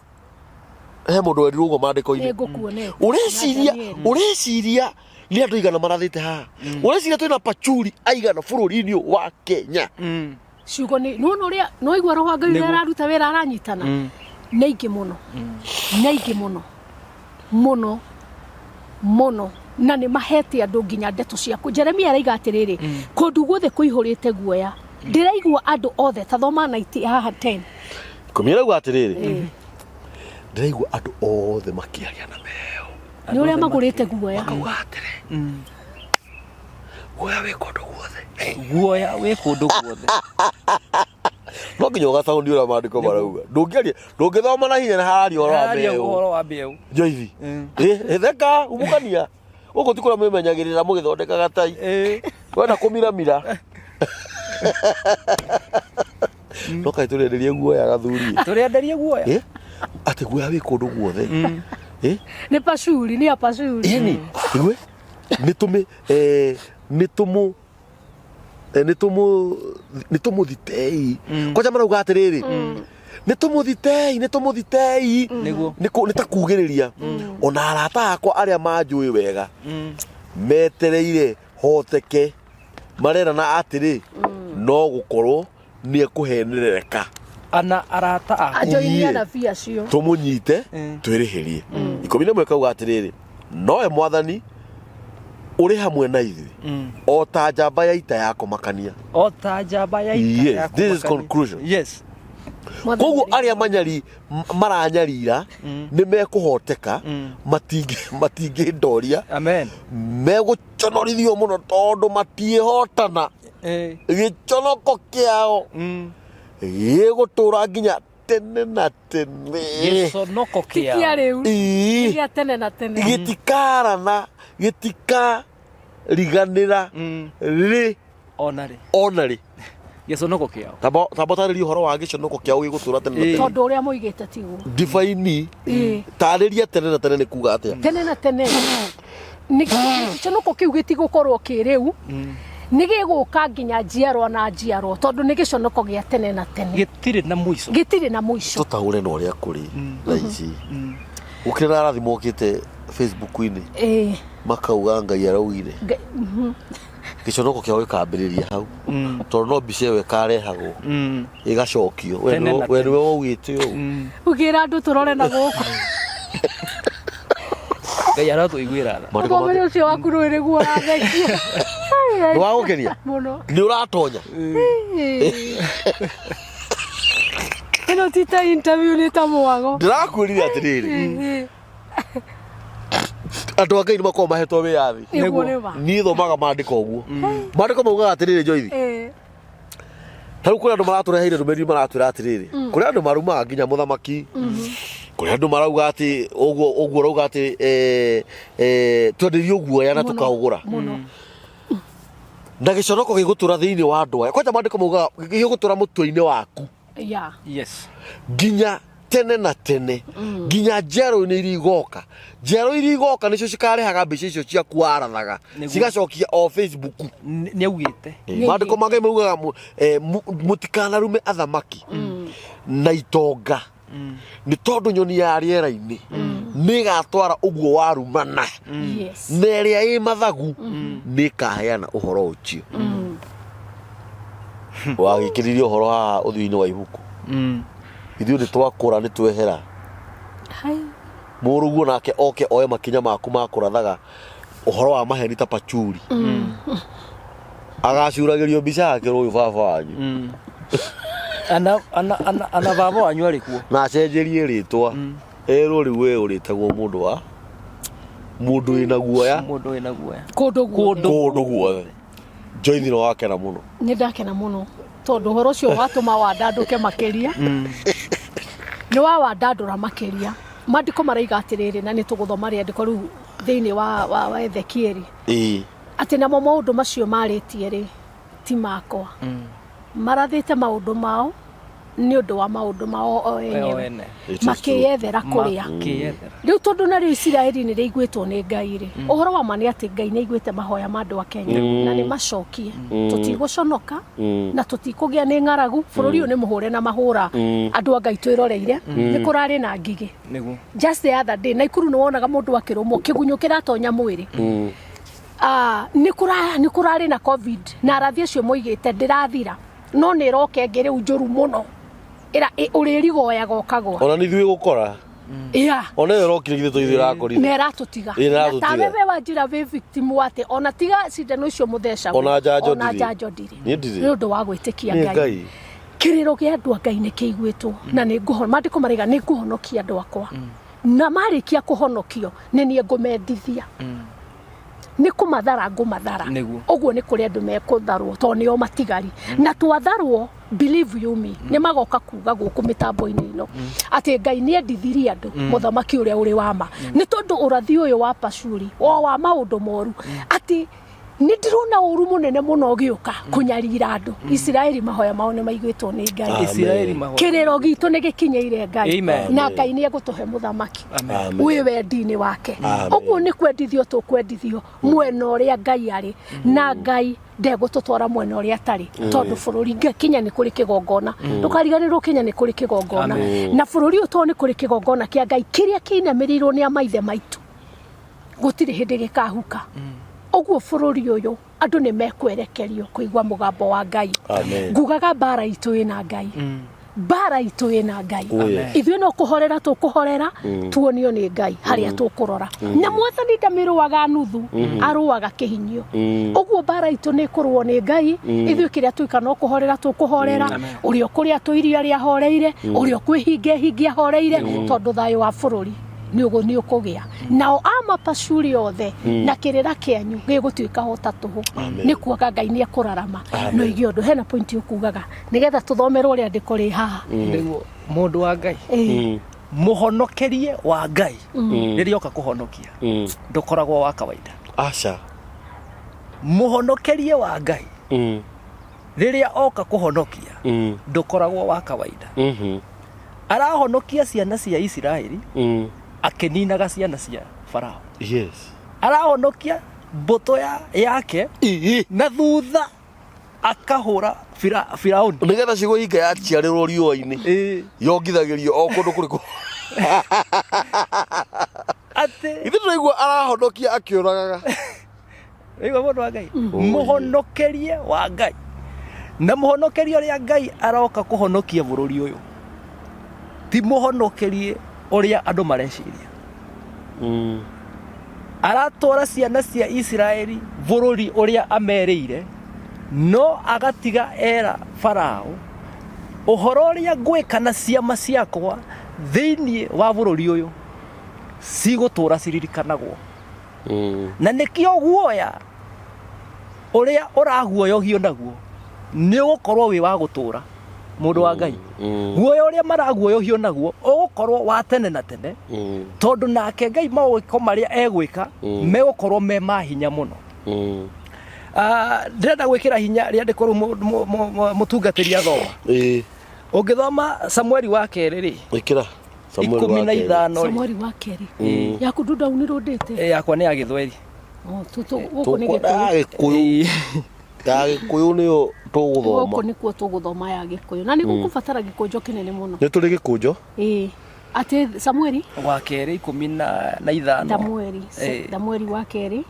he mũndũ werirwo ũguo maandĩko-inĩ. Nĩngũkuonete. Ũreciria Na Danieli. Ũreciria nĩ andũ aigana marathĩte haha? Ũreciria twĩna pachuri aigana bũrũri-inĩ ũyũ wa Kenya? Ciugo nĩ nĩwona ũrĩa nĩwaigua roho wa Ngai ũrĩa Nĩguo. araruta wĩra aranyitana. Nĩ aingĩ mũno, nĩ aingĩ mũno mũno mũno, na nĩ mahete andũ nginya ndeto ciaku. Jeremia araiga atĩrĩrĩ, kũndũ guothe kũihũrĩte guoya, ndĩraigua andũ othe. Ta thoma 90 haha 10. 10 arauga atĩrĩrĩ, ndĩraigua andũ othe makĩaria na meo. Nĩ ũrĩa magũrĩte guoya. Makauga atĩrĩ, guoya wĩ kũndũ guothe. Guoya wĩ kũndũ guothe. No nginya ũgacaũndi ũrĩa maandĩko marauga. Ndũngĩaria, ndũngĩthoma na hinya na hararia ũhoro wa Hararia mbeũ. ũhoro wa mbeũ. Njoithi. Ĩtheka umũkania gũkũ ti kũrĩa mwĩmenyagĩrĩra mũgĩthondekaga tai. Wenda kũmiramira no kaĩ tũrenderie guoya gathuri. Tũrenderie guoya. Atĩ guoya wĩ kũndũ guothe. Nĩ pacuri, nĩ a pacuri. Ĩni igue nĩ tũmĩ nĩ tũmũ nĩ tũmũ nĩ tũmũthitei kwanja marauga atĩrĩrĩ, nĩ tũmũthitei, nĩ tũmũthitei. Nĩguo. Nĩ ta kugĩrĩria. Ona arata akwa arĩa manjũĩ wega metereire hoteke, marerana atĩrĩ, no gũkorwo nĩ ekũhenerereka. Ana arata aku. Anjoini Iye. anabii acio. Tũmũnyite twĩrĩhĩrie. 11 kauga atĩrĩrĩ, nowe Mwathani ũrĩ hamwe na ithuĩ o ta njamba ya ita ya kũmakania. O ta njamba ya ita Yes, ya this is kũmakania. Conclusion. Yes. Mwathani Koguo ũrĩ arĩa hamwe. manyari maranyarira nĩ mekũhoteka, matingĩndoria. Amen. Megũconorithio mũno tondũ matiĩhotana. Gĩconoko kĩao gĩgũtũra nginya tene na tene. Gĩconoko Ti kĩa kĩao. rĩu. Ĩĩ. Gĩa tene na tene. Gĩtikarana, gĩtikariganĩra rĩ. Ona rĩ. Ona rĩ. Gĩconoko kĩao. Tamba ũtarĩrie ũhoro wa gĩconoko kĩao gĩgũtũra tene na Ĩĩ. tene. Tondũ ũrĩa moigĩte tiguo. Difaini. Ĩĩ. Tarĩria tene na tene nĩ kuga atĩa? Tene na tene. Nĩ- gĩconoko kĩu gĩtigũkorwo kĩ rĩu nĩ gĩgũka nginya njiarwa na njiarwa tondũ nĩ gĩconoko gĩa tene na tene Gĩtirĩ na mũico. Gĩtirĩ na mũico. Tũtaũre na ũrĩa kũrĩ thaa ici. Gũkĩrĩ na arathi mokĩte Facebook-inĩ makauga Ngai araugire. Gĩconoko kĩao gĩkambĩrĩria hau tondũ no mbica ĩyo ĩkarehagwo ĩgacokio. We Tene na nĩwe we nĩwe waugĩte ũũ. Ũkĩra andũ tũrore na gũkũ. Ngai arotũiguĩra tha. Maandĩko Mũthomeri ũcio waku rũĩ nĩguo ũrathekia. Nĩ wagũkenia? Mũno. Nĩ ũratonya? Ĩno ti ta interview nĩ ta mwago. Ndĩrakwĩrire atĩrĩrĩ, andũ a Ngai nĩ makoragwo mahetwo wĩyathi. Nĩguo nĩ ma. Niĩ thomaga maandĩko ũguo. Maandĩko maugaga atĩrĩrĩ Joyce. Ta rĩu kũrĩ andũ maratũreheire ndũmĩrĩri maratwĩra atĩrĩrĩ, kũrĩ andũ marumaga nginya mũthamaki, kũrĩ andũ marauga atĩ ũguo ũguo ũrauga atĩ eh, eh, twenderio guoya na Mũno, tũkaũgũra. Mũno. Na gĩconoko gĩgũtũra thĩinĩ wa andũ aya. Kwanja maandĩko maugaga gĩgũtũra mũtwe-inĩ waku. Yeah. Yes. Nginya tene na tene nginya njiaro-inĩ iria igoka. Njiaro iria igoka nĩcio cikarehaga mbica icio ciaku warathaga. Nĩguo. Cigacokia o Facebook. Nĩ augĩte. Nĩ Maandĩko ma Ngai maugaga mũtikanarume athamaki na itonga nĩ tondũ nyoni ya rĩera-inĩ nĩ ĩgatwara ũguo warumana Yes. na ĩrĩa ĩ mathagu nĩ ĩkaheana ũhoro ũcio. Wagĩkĩririe ũhoro haha ũthiũ-inĩ wa ibuku. Ithuĩ nĩ twakũra nĩ twehera. Hai. Mũrũguo nake oke oe makinya maku ma kũrathaga ũhoro wa maheni ta pachuri. Agacuragĩrio mbica yake ũyũ baba wanyu. Ana ana ana ana baba wanyu arĩ kuo. Na acenjerie rĩtwa. Erwo rĩu we ũrĩtagwo mũndũ wa mũndũ wĩna guoya. Mũndũ wĩna guoya. Kũndũ guothe. Kũndũ guothe. Joyce nĩ wakena mũno. Nĩ ndakena mũno tondũ ũhoro ũcio watũma wandandũke makĩria. Nĩ wa wandandũra makĩria. Maandĩko maraiga atĩrĩrĩ, na nĩ tũgũthoma rĩandĩko rĩu thĩinĩ wa, wa, wa Ezekieli. Atĩ namo maũndũ macio marĩtie rĩ, ti makwa. Marathĩte maũndũ mao nĩ ũndũ wa maũndũ mao o enyewe. Ene. It is true. Makĩyethera kũrĩa. Makĩyethera. Rĩu tondũ narĩo Isiraeli nĩ rĩiguĩtwo nĩ Ngai rĩ, ũhoro wa ma nĩ atĩ Ngai nĩ aiguĩte mahoya ma andũ a Kenya na nĩ macokie. Tũtigũconoka na tũtikũgĩa nĩ ng'aragu. Bũrũri ũyũ nĩ mũhũre na mahũra andũ a Ngai twĩroreire. Nĩ kũrarĩ na ngigĩ. Nĩguo. Just the other day, Naikuru nĩ wonaga mũndũ akĩrũmwo kĩgunyũ kĩratonya mwĩrĩ. Nĩ kũrarĩ na COVID na arathi acio moigĩte ndĩrathira no nĩ ĩroka ĩngĩ rĩu njũru mũno. Ĩra ũrĩrigoyaga ũkagwa. Ona nĩ ithuĩ gũkora. Yeah. Ona ĩyo ĩrokire githĩ to ithuĩ ĩrakorire. Na ĩratũtiga. Ĩ, ĩratũtiga. Na tawe we wanjĩra wĩ victim wa atĩ ona tiga cindano icio mũthecagwo. Ona njanjo Ona ndirĩ. njanjo ndirĩ. Niĩ ndirĩ. Nĩ ũndũ wa gwĩtĩkia Nĩ Ngai. Ngai. Kĩrĩro kĩa andũ a Ngai nĩ kĩiguĩtwo na nĩ ngũhonokia. Maandĩko maraiga nĩ ngũhonokia andũ akwa. Na marĩkia kũhonokio nĩ niĩ ngũmendithia. Nĩ kũmathara ngũmathara. Nĩguo. Ũguo nĩ kũrĩ andũ mekũtharwo tondũ nĩo matigari. Na twatharwo, believe you me, nĩ magoka kuga gũkũ mĩtambo-inĩ ĩno atĩ Ngai nĩ endithirie andũ mũthamaki ũrĩa ũrĩ wa ma. Nĩ tondũ ũrathi ũyũ wa Pashuri o wa maũndũ moru atĩ nĩ ndĩrona ũru mũnene mũno ũgĩũka kũnyarira andũ. Isiraeli mahoya mao nĩ maiguĩtwo nĩ Ngai. Amen. Isiraeli mahoya. Kĩrĩro gitũ nĩ gĩkinyĩire Ngai. Amen. Na Ngai nĩ egũtũhe mũthamaki. Amen. Amen. Wĩ wendi-inĩ wake. Amen. Ũguo nĩ kwendithio tũkwendithio mwena ũrĩa Ngai arĩ. Na Ngai ndegũtũtwara mwena ũrĩa atarĩ. Tondũ bũrũri Kenya nĩ kũrĩ kĩgongona. Ndũkariganĩrwo Kenya nĩ kũrĩ kĩgongona. Na bũrũri ũyũ tondũ nĩ kũrĩ kĩgongona kĩa Ngai kĩrĩa kĩinamĩrĩirwo nĩ amaithe maitũ. Gũtirĩ hĩndĩ gĩkahuka. Ũguo bũrũri ũyũ andũ nĩ mekwerekerio kũigua mũgambo wa Ngai. Amen. Ngugaga mbara itũ ĩna Ngai. Mbara itũ ĩna Ngai. Oh, yes. Ithuĩ no kũhorera tũkũhorera tuonio nĩ Ngai harĩa tũkũrora. Na mwathani ndamĩrũaga nuthu, arũaga kĩhinyio. Ũguo mbara itũ nĩ kũrũo nĩ Ngai. Ithuĩ kĩrĩa twĩka no kũhorera tũkũhorera. Ũrĩa ũkũrĩa tũirio arĩa ahoreire, ũrĩa ũkwĩhinga ehinge ahoreire, tondũ thayũ wa bũrũri nĩ ũkũgĩa. Nao amapacuri othe na kĩrĩra kĩanyu gĩgũtuĩka o ta tũhũ. Nĩ kuaga Ngai nĩ ekũrarama. No ige ũndũ hena point ũkugaga nĩgetha tũthomerwo rĩandĩko rĩ haha. Nĩguo mũndũ wa Ngai. Mũhonokerie wa Ngai rĩrĩa oka kũhonokia ndũkoragwo wa kawaida. Aca. Mũhonokerie wa Ngai rĩrĩa oka kũhonokia ndũkoragwo wa kawaida. Arahonokia ciana cia Isiraeli akĩninaga ciana cia Farao. Yes. Arahonokia mbũtũ ya, yake Ii. na thutha akahũra Fira, Firauni. Nĩgetha ciugo hinga yaciarĩrwo riũa-inĩ Ĩĩ. yongithagĩrio o kũndũ kũrĩkũ. Atĩ Ithuĩ tũraigua arahonokia akĩũragaga. Igua mũndũ wa Ngai mũhonokerie wa Ngai na mũhonokerie ũrĩa Ngai aroka kũhonokia bũrũri ũyũ ti mũhonokerie ũrĩa andũ mareciria aratwara ciana cia Isiraeli bũrũri ũrĩa amerĩire no agatiga era Farao ũhoro ũrĩa ngwĩka na ciama ciakwa thĩinĩ wa bũrũri ũyũ cigũtũra ciririkanagwo na nĩkĩo guoya ũrĩa ũraguoyohio naguo nĩ ũgũkorwo wĩ wa gũtũra mũndũ wa Ngai guoya ũrĩa maraguoyohio naguo ũgũkorwo wa tene na tene tondũ nake Ngai mawĩko marĩa egwĩka megũkorwo me ma hinya mũno. Ah, ndĩrenda gwĩkĩra hinya rĩandĩko rĩu mũtungatĩri athoma. Ĩĩ. Ũngĩthoma Samueli wa kerĩ rĩ Ĩkĩra. Samueli ikũmi wa na kerĩ. ithano rĩ Samueli wa kerĩ yaku ndundaunirũndĩte eh, yakwa nĩ ya gĩthweri. Gũkũ nĩ Tũkwenda gĩkũyũ ya Gĩkũyũ. Ĩĩ. Ya Gĩkũyũ nĩyo tũgũthoma. Gũkũ nĩkuo tũgũthoma ya gĩkũyũ na nĩ gũkũbatara gĩkũnjo kĩnene mũno. Nĩ tũrĩ gĩkũnjo. Ĩĩ atĩ Samueli wa kerĩ ikũmi na ithano Samueli Eh. Samueli wa kerĩ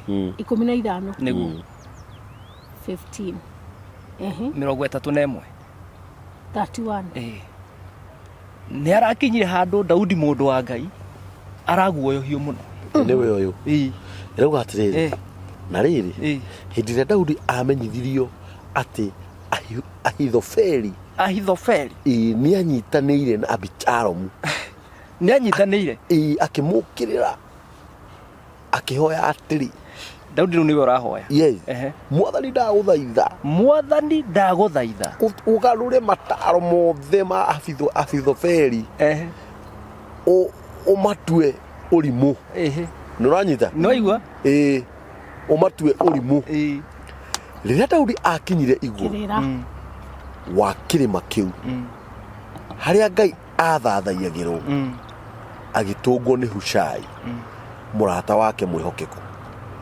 Ĩĩ, 15 nĩguo 15 ehe 31. 31. Ĩĩ. Nĩ arakinyire handũ Daudi mũndũ wa Ngai araguoyohio mũno. Nĩwe ũyũ. Ĩĩ. Ĩrauga atĩrĩrĩ. Eh. Na rĩrĩ Ĩĩ. hĩndĩ ĩrĩa Daudi amenyithirio atĩ Ahithofeli Ahithofeli ĩĩ, nĩanyitanĩire na Abisalomu nĩ anyitanĩire ĩĩ, akĩmũkĩrĩra akĩhoya atĩrĩ Daudi rĩu nĩwe ũrahoya. Yes. Ehe. Mwathani ndagũthaitha Mwathani ndagũthaitha ũgarũre mataro mothe ma Ahithofeli Ehe. ũmatue ũrimũ. Ehe. Nĩ ũranyita? No igua? Ĩĩ, ũmatue ũrimũ. Ĩĩ. Rĩrĩa Daudi akinyire igũrũ Kĩrĩra. wa kĩrĩma kĩu harĩa Ngai athathaiyagĩrwo agĩtũngwo nĩ Hushai mũrata wake mwĩhokeku.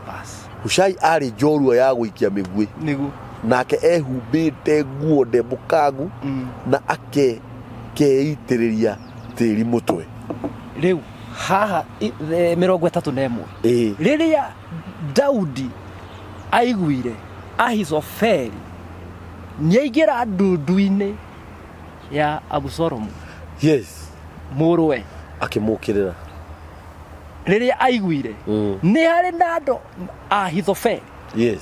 Bas. Hushai arĩ njorua ya gũikia mĩguĩ Nĩguo. nake ehumbĩte nguo ndembũkangu na akeitĩrĩria tĩri mũtwe. Rĩu haha 31. Ĩĩ. Rĩrĩa Daudi aiguire Ahithofeli nĩaingĩra ndundu-inĩ ya Abusalomu Yes. mũrũwe Akĩmũkĩrĩra. Rĩrĩa aiguire nĩ harĩ na andũ Ahithofeli Yes.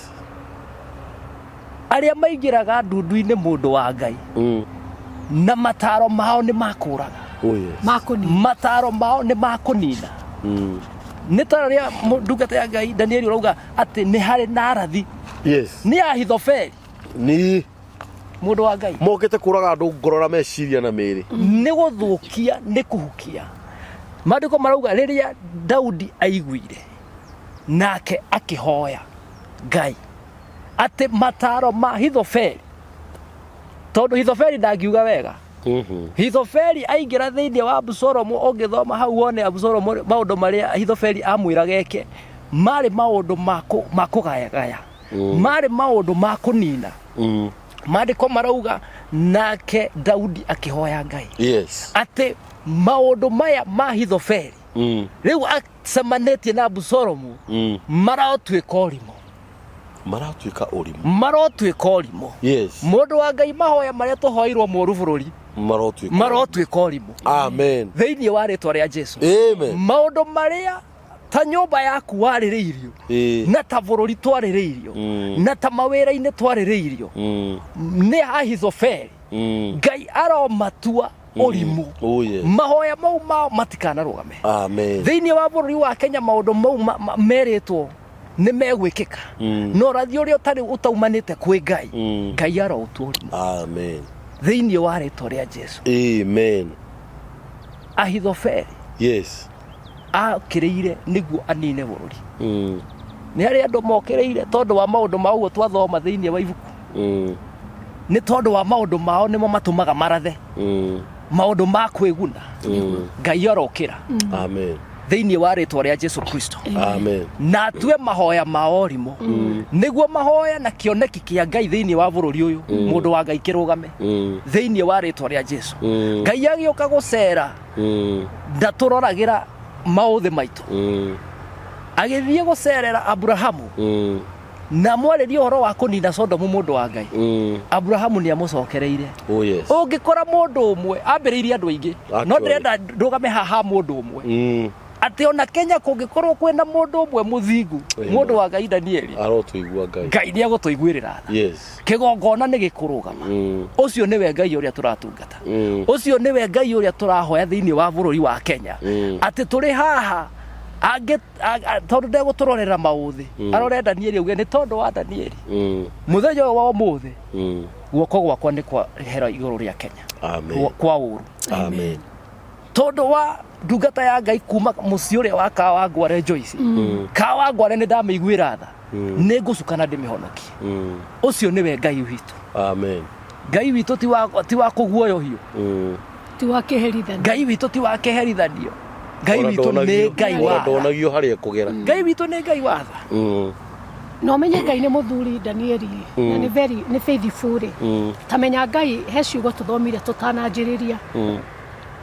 arĩa maingĩraga ndundu-inĩ mũndũ wa Ngai na mataro mao nĩ makũraga. Oh yes. Makũnina. Mataro mao nĩ makũnina. Nĩ ta rĩrĩa ndungata ya Ngai Danieli ũrauga atĩ nĩ harĩ na arathi Yes. nĩ Ahithofeli Ni mũndũ wa Ngai mokĩte kũraga andũ ngoro na meciria na mĩĩrĩ. Nĩ gũthũkia nĩ kũhukia. Maandĩko marauga rĩrĩa Daudi aiguire nake akĩhoya Ngai atĩ mataro ma Hithofeli, tondũ Hithofeli ndangiuga wega. Hithofeli aingĩra thĩinĩ wa Abusalomu, ũngĩthoma hau wone Abusalomu maũndũ marĩa Hithofeli amwĩraga eke marĩ maũndũ ma kũgayagaya, marĩ maũndũ ma kũnina. Maandĩko marauga nake Daudi akĩhoya Ngai Yes. atĩ maũndũ maya ma Hithofeli rĩu acemanĩtie na Abusalomu marotuĩka ũrimũ. Maratuĩka ũrimũ. Marotuĩka ũrimũ. Yes. Mũndũ wa Ngai, mahoya marĩa tũhoirwo moru bũrũri Marotuĩka. marotuĩka ũrimũ Amen. thĩinĩ wa rĩtwa rĩa Jesu. Amen. Maũndũ marĩa ta nyũmba yaku warĩrĩirio na ta bũrũri twarĩrĩirio na ta mawĩra-inĩ twarĩrĩirio nĩ Ahithofeli, Ngai aromatua ũrimũ. Oh yes. Mahoya mau mao matikanarũgame Amen. thĩinĩ wa bũrũri wa Kenya. Maũndũ mau merĩtwo nĩ megwĩkĩka no ũrathi ũrĩa ũtarĩ ũtaumanĩte kwĩ Ngai, Ngai aroũtua ũrimũ Amen. thĩinĩ wa rĩtwa rĩa Jesu. Amen. Ahithofeli Yes. akĩrĩire nĩguo anine bũrũri. Nĩ harĩ andũ mokĩrĩire tondũ wa maũndũ ma ũguo twathoma thĩinĩ wa ibuku nĩ tondũ wa maũndũ mao nĩmo matũmaga marathe maũndũ ma kwĩguna. Ngai arokĩra. Amen. Thĩinĩ wa rĩtwa rĩa Jesu Kristo. Amen. Na atue mahoya ma ũrimũ nĩguo mahoya na kĩoneki kĩa Ngai thĩinĩ wa bũrũri ũyũ, mũndũ wa Ngai, kĩrũgame thĩinĩ wa rĩtwa rĩa Jesu. Ngai agĩũka gũcera ndatũroragĩra maũthĩ maitũ. Agĩthiĩ gũcerera Aburahamu na mwarĩria ũhoro wa kũnina Sodomu, mũndũ wa Ngai, Aburahamu nĩ amũcokereire. Oh yes. Ũngĩkora mũndũ ũmwe ambĩrĩirie andũ aingĩ, no Actually. ndĩrenda ndũgame haha mũndũ ũmwe, atĩ ona Kenya kũngĩkorwo kwĩna mũndũ ũmwe mũthingu, Amen. mũndũ wa Ngai Danieli, Arotũigua Ngai. Ngai nĩ agũtũiguĩrĩra tha. Kĩgongona nĩ gĩkũrũgama. Ũcio nĩwe Ngai ũrĩa tũratungata. Ũcio nĩwe Ngai ũrĩa tũrahoya thĩinĩ wa bũrũri wa Kenya, atĩ tũrĩ haha angĩ tondũ ndegũtũrorera maũthĩ, arore Danieli, auge nĩ tondũ wa Danieli mũthenya ũyũ wa ũmũthĩ guoko gwakwa nĩ kwahera igũrũ rĩa Kenya. Amen. Kwa ũru. Amen. Tondũ wa ndungata ya Ngai kuma mũciĩ ũrĩa wa Kawangware Joyce, Kawangware nĩ ndamĩiguĩra tha, nĩ ngũcukana ndĩmĩhonokie. Ũcio nĩwe Ngai witũ. Amen. Ngai witũ ti wa kũguoyohio. Ti wa kĩherithanio. Ngai witũ ti wa kĩherithanio. Ngai Ona witũ nĩ Ngai ona wa tha. Ndonagio harĩa ekũgera. Ngai witũ nĩ Ngai wa tha. Na ũmenye Ngai nĩ mũthuri Danieli, na nĩ very nĩ faithful rĩ. Ta menya Ngai he ciugo tũthomire tũtananjĩrĩria,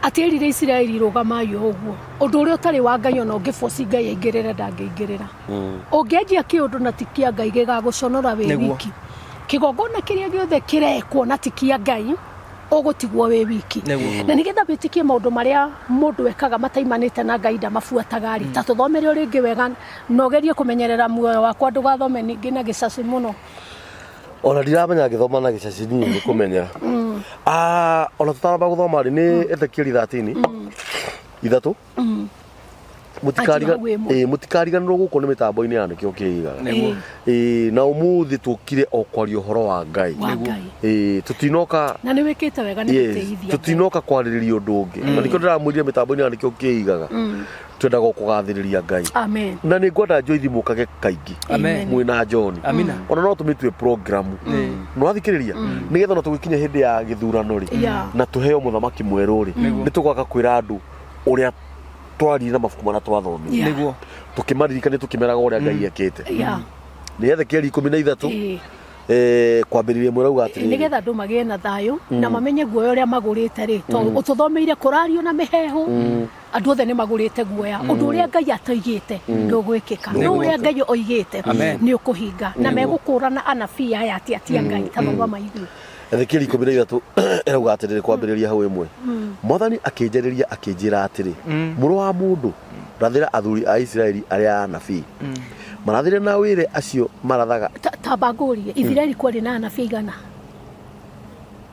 atĩ erire Isiraeli, rũgamai o ũguo. Ũndũ ũrĩa ũtarĩ wa Ngai, ona ũngĩboci Ngai aingĩrĩre, ndangĩingĩrĩra. Ũngĩanjia kĩũndũ na ti kĩa Ngai, gĩgagũconora wĩ wiki. Kĩgongona kĩrĩa gĩothe kĩrekwo na ti kĩa Ngai, ũgũtigwo wĩ wiki. Na nĩgetha wĩtĩkie maũndũ marĩa mũndũ ekaga mataimanĩte na Ngai ndamabuataga rĩ, ta tũthomere o rĩngĩ wega na ũgerie kũmenyerera muoyo wakwa ndũgathome ningĩ na gĩcaci mũno. Ona ndiramenya ngĩthoma na gĩcaci niĩ nĩ kũmenyera. Ah, ona tũtaramba gũthoma rĩ, nĩ Ezekieli 13 ithatũ. Anjia hau ĩmwe. Mũtikariganĩrwo gũkũ nĩ mĩtambo-inĩ ya nĩkĩo kĩigaga. Ĩĩ, na ũmũthĩ tũkire o kwaria ũhoro wa Ngai. Wa Ngai. Ĩĩ, tũtinoka. Na nĩ wĩkĩte wega nĩ Yes, gũtĩithia. Tũtinoka kwarĩrĩria ũndũ ũngĩ, na nĩkĩo ndĩramwĩrire mĩtambo-inĩ ya nĩkĩo kĩigaga, twendaga o kũgathĩrĩria Ngai. Amen. Na nĩ ngwenda Joyce mũkage kaingĩ. Amen. Mwĩna John. Amina. Ona no tũmĩtue program no athikĩrĩria, nĩgetha ona tũgĩkinya hĩndĩ ya gĩthurano rĩ, na tũheo mũthamaki mwerũ rĩ, nĩ tũgwaka kwĩra andũ ũrĩa twaririe na mabuku marĩa twathomire. Tũkĩmaririkania, tũkĩmeraga ũrĩa Ngai ekĩte. Nĩ Ezekieli 13, kwambĩrĩria mwera uga atĩrĩrĩ. Nĩgetha andũ magĩe na thayũ na mamenye guoya ũrĩa magũrĩte rĩ, tondũ ũtũthomeire kũrario na mĩhehu, andũ othe nĩ magũrĩte guoya. Ũndũ ũrĩa Ngai atoigĩte ndũgwĩkĩka, no ũrĩa Ngai oigĩte Amen. nĩ ũkũhinga, na megũkũrana anabii aya atĩ atia Ngai ta thoma maigue. Ezekieli 13 ĩrauga atĩrĩrĩ, kwambĩrĩria hau ĩmwe: Mwathani akĩnjarĩria akĩnjĩra atĩrĩ, mũrũ wa mũndũ, rathĩra athuri a Isiraeli arĩa anabii, marathĩre na wĩre acio marathaga. Tamba ngũrie, Isiraeli kwarĩ na anabii igana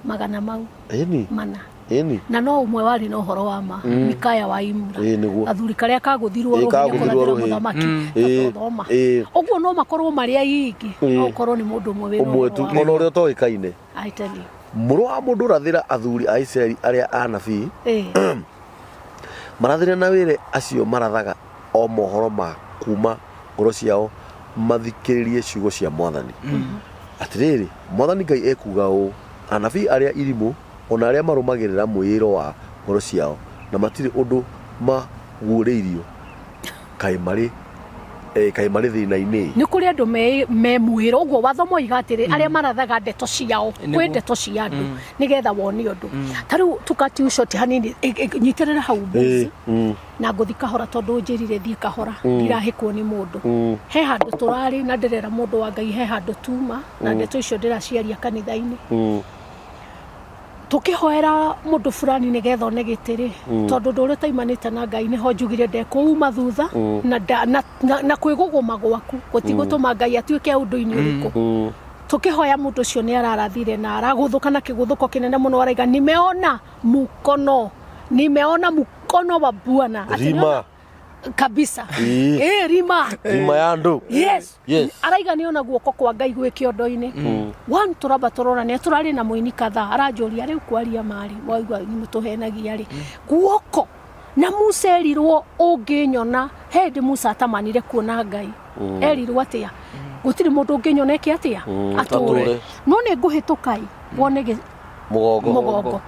magana mau Ĩni. mana? Ĩni. Na no ũmwe warĩ na ũhoro wa ma, Mikaya wa Imura. Ĩĩ, nĩguo. Athuri karĩa kagũthirwo Ĩĩ, rũhĩ nĩ kagũthirwo kũrathĩra rũhĩ. mũthamaki. Ĩĩ. Thoma. Ĩĩ. Ũguo no makorwo marĩ aingĩ, no ũkorwo nĩ mũndũ ũmwe wĩna ũmwe ũhoro tu wa ma. Ona ũrĩa ũtoĩkaine. I tell you. Mũrũ wa mũndũ, rathĩra athuri a Isiraeli arĩa anabii, marathĩre na wĩre acio marathaga o mohoro ma kuma ngoro ciao mathikĩrĩrie ciugo cia Mwathani. Atĩrĩrĩ, Mwathani Ngai ekuuga ũũ: anabii arĩa irimũ ona arĩa marũmagĩrĩra mwĩĩro wa ngoro ciao na matirĩ ũndũ maguũrĩirio, kaĩ marĩ kaĩ marĩ thĩna-inĩ. Nĩ kũrĩ andũ me mwĩrĩ ũguo watho moiga atĩrĩ, arĩa marathaga ndeto ciao. Kwĩ ndeto cia andũ nĩgetha wone ũndũ ta rĩu tukati short hanini. Nyitĩrĩra hau mbuzi. Na ngũthi kahora tondũ njĩrire thiĩ kahora, ndirahĩkwo nĩ mũndũ. He handũ tũrarĩ na ndĩrera mũndũ wa Ngai, he handũ tuma na ndeto icio ndĩraciaria kanitha-inĩ, tũkĩhoera mũndũ fulani nĩgetha one gĩtĩ rĩ, tondũ ũndũ ũrĩa ũtaimanĩte na Ngai nĩho njugire ndekũuma thutha na, na, na, na kwĩgũgũma gwaku gũtigũtũma Ngai atuĩke ũndũ-inĩ ũrĩkũ. Tũkĩhoya mũndũ ũcio nĩ ararathire na aragũthũka na kĩgũthũko kĩnene mũno, araiga, "Nimeona mkono, nimeona mkono wa Bwana." Atĩ Rima. Kabisa. Rima. Rima ya andũ. Yes. Yes. Araiga nĩ ona guoko kwa Ngai gwĩ kĩondo-inĩ. One tũramba tũrorania, tũrarĩ na mũini kadhaa, aranjũria rĩu kwaria marĩ waigua nĩ mũtũhenagia rĩ guoko na Musa erirwo ũngĩnyona. He hĩndĩ Musa atamanire kuona Ngai. Erirwo atĩa? Gũtirĩ mũndũ ũngĩnyona eke atĩa? Atũre. Atũre. No nĩ ngũhĩtũka ĩ wone mũgongo. Mũgongo.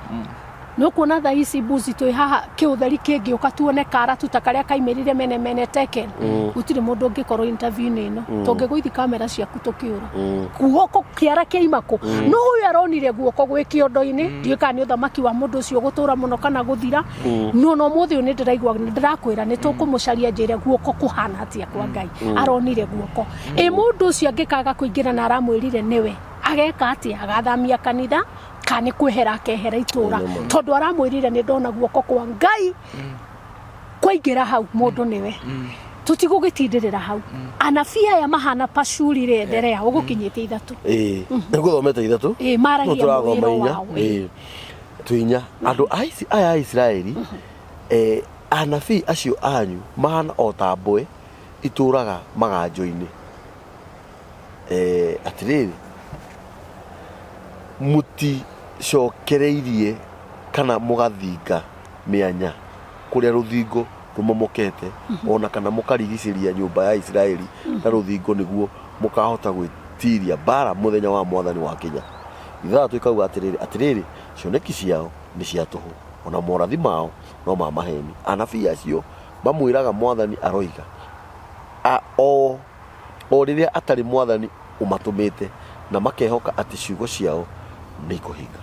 Nĩ ũkuona thaa ici mbuzi twĩ haha kĩũtheri kĩngĩũka tuone karatu ta karĩa kaimĩrire mene mene teken gũtirĩ mũndũ ũngĩkorwo interview-inĩ ĩno tũngĩgũithi kamera ciaku tũkĩũra guoko kĩara kĩaima kũ no ũyũ aronire guoko gwĩ kĩondo-inĩ ndiũĩ kana nĩ ũthamaki wa mũndũ ũcio gũtũra mũno kana gũthira no no mũthĩ ũyũ nĩ ndĩraigua nĩ ndĩrakwĩra nĩ tũkũmũcaria njĩre guoko kũhana atĩa kwa Ngai aronire guoko ĩ mũndũ ũcio angĩkaga kũingĩra na aramwĩrire nĩwe ageka atĩa agathamia kanitha kana nĩ kwehera akehera itũra tondũ aramwĩrire nĩ ndona guoko kwa Ngai kwaingĩra hau mũndũ nĩwe tũtigũgĩtindĩrĩra hau anabii aya mahana pacuri rĩ enderea ũgũkinyĩte ithatũ Ĩĩ, nĩngũthomete ithatũ Ĩĩ, maragia No tũrathoma mwĩro inya wao, Ĩĩ. twĩ inya andũ a aya a Isiraeli anabii acio anyu mahana o ta mbwe itũraga maganjo-inĩ Atĩrĩrĩ, mũticokereirie kana mũgathinga mĩanya kũrĩa rũthingo rũmomokete, o na kana mũkarigicĩria nyũmba ya Isiraeli na rũthingo nĩguo mũkahota gwĩtiiria mbaara mũthenya wa Mwathani wakinya. Ithathatũ ĩkauga atĩrĩrĩ, Atĩrĩrĩ, cioneki ciao nĩ cia tũhũ, o na morathi mao no ma maheeni. Anabii acio mamwĩraga, 'Mwathani aroiga, o o rĩrĩa atarĩ mwathani ũmatũmĩte, na makehoka atĩ ciugo ciao nĩ ikũhinga.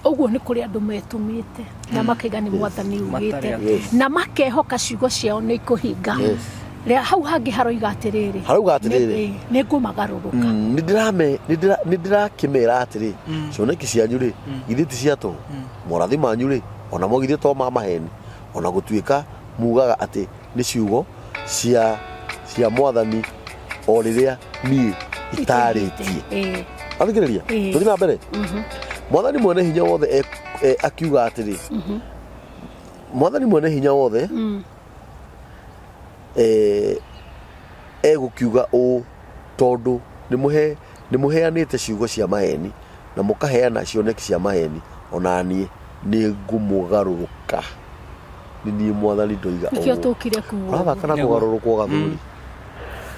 Ũguo nĩ kũrĩ andũ metũmĩte na makaiga nĩ mwathani ugĩte Matarĩ atũ. Yes. na makehoka ciugo ciao nĩ ikũhinga. Yes. Rĩa hau hangĩ haroiga atĩrĩrĩ Harauga atĩrĩrĩ. nĩ ngũmagarũrũka Nĩ ndĩrame- nĩ ndĩra- nĩ ndĩrakĩmera atĩrĩ cioneki cianyu rĩ githĩ ti cia tũhũ morathi manyu rĩ onamo githĩ to ma maheni ona gũtuĩka mugaga atĩ nĩ ciugo cia cia mwathani o rĩrĩa niĩ itarĩtie Ĩĩ. athikĩrĩria Ĩĩ. tũthiĩ na mbere mwathani mwene hinya wothe akiuga atĩrĩ mwathani mwene hinya wothe egũkiuga ũũ tondũ nĩmũhe nĩmũheanĩte ciugo cia maheni na mũkaheana cioneki cia maheni ona niĩ nĩngũmũgarũrũka nĩ niĩ mwathani ndoiga Nĩkĩo ũguo. tũkire kuo. Ũrathaka na Nĩguo. kũgarũrũkwo gathuri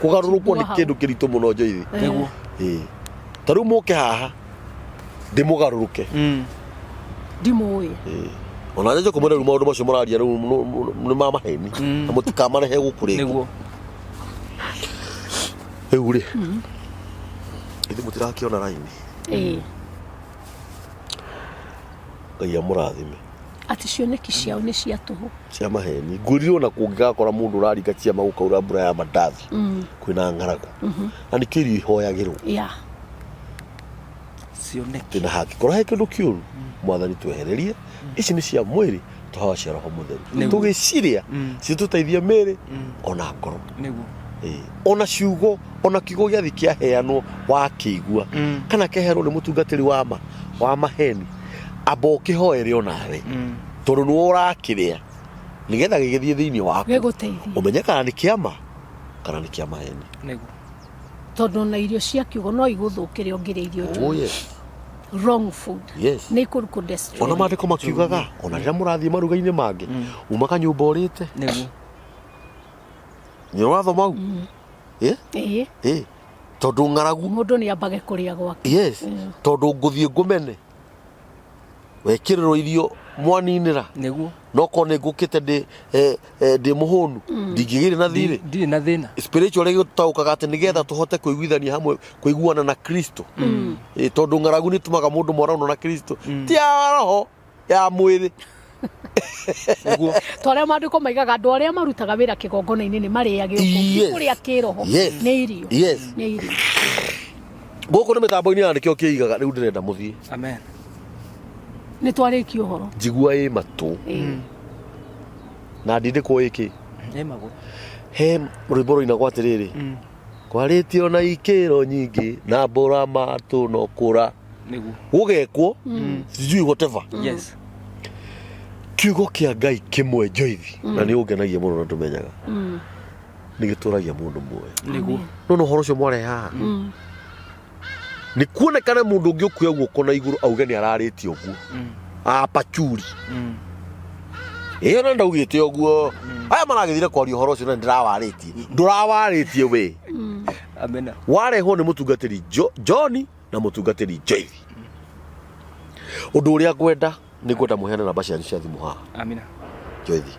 kũgarũrũkwo nĩ Hau. kĩndũ kĩritũ mũno njoithi Nĩguo. Ĩĩ. ta rĩu mũke haha ndĩmũgarũrũke Ndimũĩ. Ĩĩ. ona njenje kũmwĩra rĩu maũndũ macio mũraria rĩu nĩ ma maheni na mũtikamarehe gũkũ rĩngĩ Nĩguo. rĩu rĩ ithuĩ mũtirakĩona raini Ĩĩ. Ngai amũrathime Atĩ cioneki ciao nĩ cia tũhũ. Cia maheni ngwĩrirwo na kũngĩgakora mũndũ ũraringa ciama gũkaura mbura ya mandathi kwĩna ng'aragu na nĩkĩo irio ihoyagĩrwo Yeah. Cioneki. Na hangĩkorwo he kĩndũ kĩũru mwathani twehererie ici nĩ cia mwĩrĩ tũhawa cia roho mũtheru Nĩguo. tũgĩcirĩa citũteithie mĩĩrĩ ona ngoro. Nĩguo. Ĩĩ. Ona ciugo ona kiugo gĩathi kĩaheanwo wakĩigua kana kĩaheanwo nĩ mũtungatĩri wa ma wa maheni amba ũkĩhoere onawe tondũ nĩwe ũrakĩrĩa nĩgetha gĩgĩthiĩ thĩinĩ waku Gĩgũteithie. ũmenye kana nĩ kĩama kana nĩ kĩa maheni. Nĩguo. Tondũ ona irio cia kiugo no igũthũkĩre ũngĩrĩa irio njũru. Oh, yes. Wrong food. Yes. Nĩ ikũrukũ destroy. Ona maandĩko makiugaga ona rĩrĩa mũrathiĩ maruga-inĩ mangĩ umaga nyũmba ũrĩte. Nĩguo. Nĩ ũrathoma hau? Ĩ? Ĩĩ. Ĩ. Tondũ ng'aragu. Mũndũ nĩ ambage kũrĩa gwake. Yes. Tondũ ngũthiĩ ngũmene. Wekĩrĩrwo irio mwaninĩra. Nĩguo. No korwo nĩ ngũkĩte ndĩ ndĩ mũhũnu ndingĩgĩire na thirĩ. Ndirĩ na thĩna. Spiritually gĩtaũkaga atĩ nĩgetha tũhote kũiguithania hamwe kũiguana na Kristo. Ĩ, tondũ ng'aragu nĩ ĩtũmaga mũndũ morano na Kristo. Ti ya roho ya mwĩrĩ. Nĩguo. To arĩa maandĩko maigaga andũ arĩa marutaga wĩra kĩgongona-inĩ nĩ marĩage ũkũ. Ti Yes. kũrĩa kĩroho. Yes. Nĩ irio. Yes. Nĩ irio. Gũkũ nĩ mĩtambo-inĩ ya nĩkĩo kĩigaga rĩu ndĩrenda mũthiĩ. Amen. Nĩ twarĩkia ũhoro. Njigua ĩ matũ. Na ndindĩkwo ĩkĩ. Ĩ magũrũ. He rwĩmbo rũinagwo atĩrĩrĩ. Kwarĩtio na ikĩro nyingĩ na mbũra matũ no kũra. Nĩguo. Gũgekwo sijui whatever. Yes. Kiugo kĩa Ngai kĩmwe njoithi na nĩ ũngenagia mũno na ndũmenyaga. Nĩ gĩtũragia mũndũ muoyo. Nĩguo. No no ũhoro ũcio mwarehe haha. Nĩ kuonekane mũndũ ũngĩ ũkuoya guoko na igũrũ auge nĩ ararĩtie ũguo. Apachuri. Ĩyo na ndaugĩte ũguo. Aya maragĩthire kwaria ũhoro ũcio na ndĩrawarĩtie. Ndũrawarĩtie we. Amena. Warehwo nĩ mũtungatĩri John na mũtungatĩri Joyce. Ũndũ ũrĩa ngwenda Nĩ ngwenda mũheane namba cianyu cia thimũ haha. Amina. Joyce,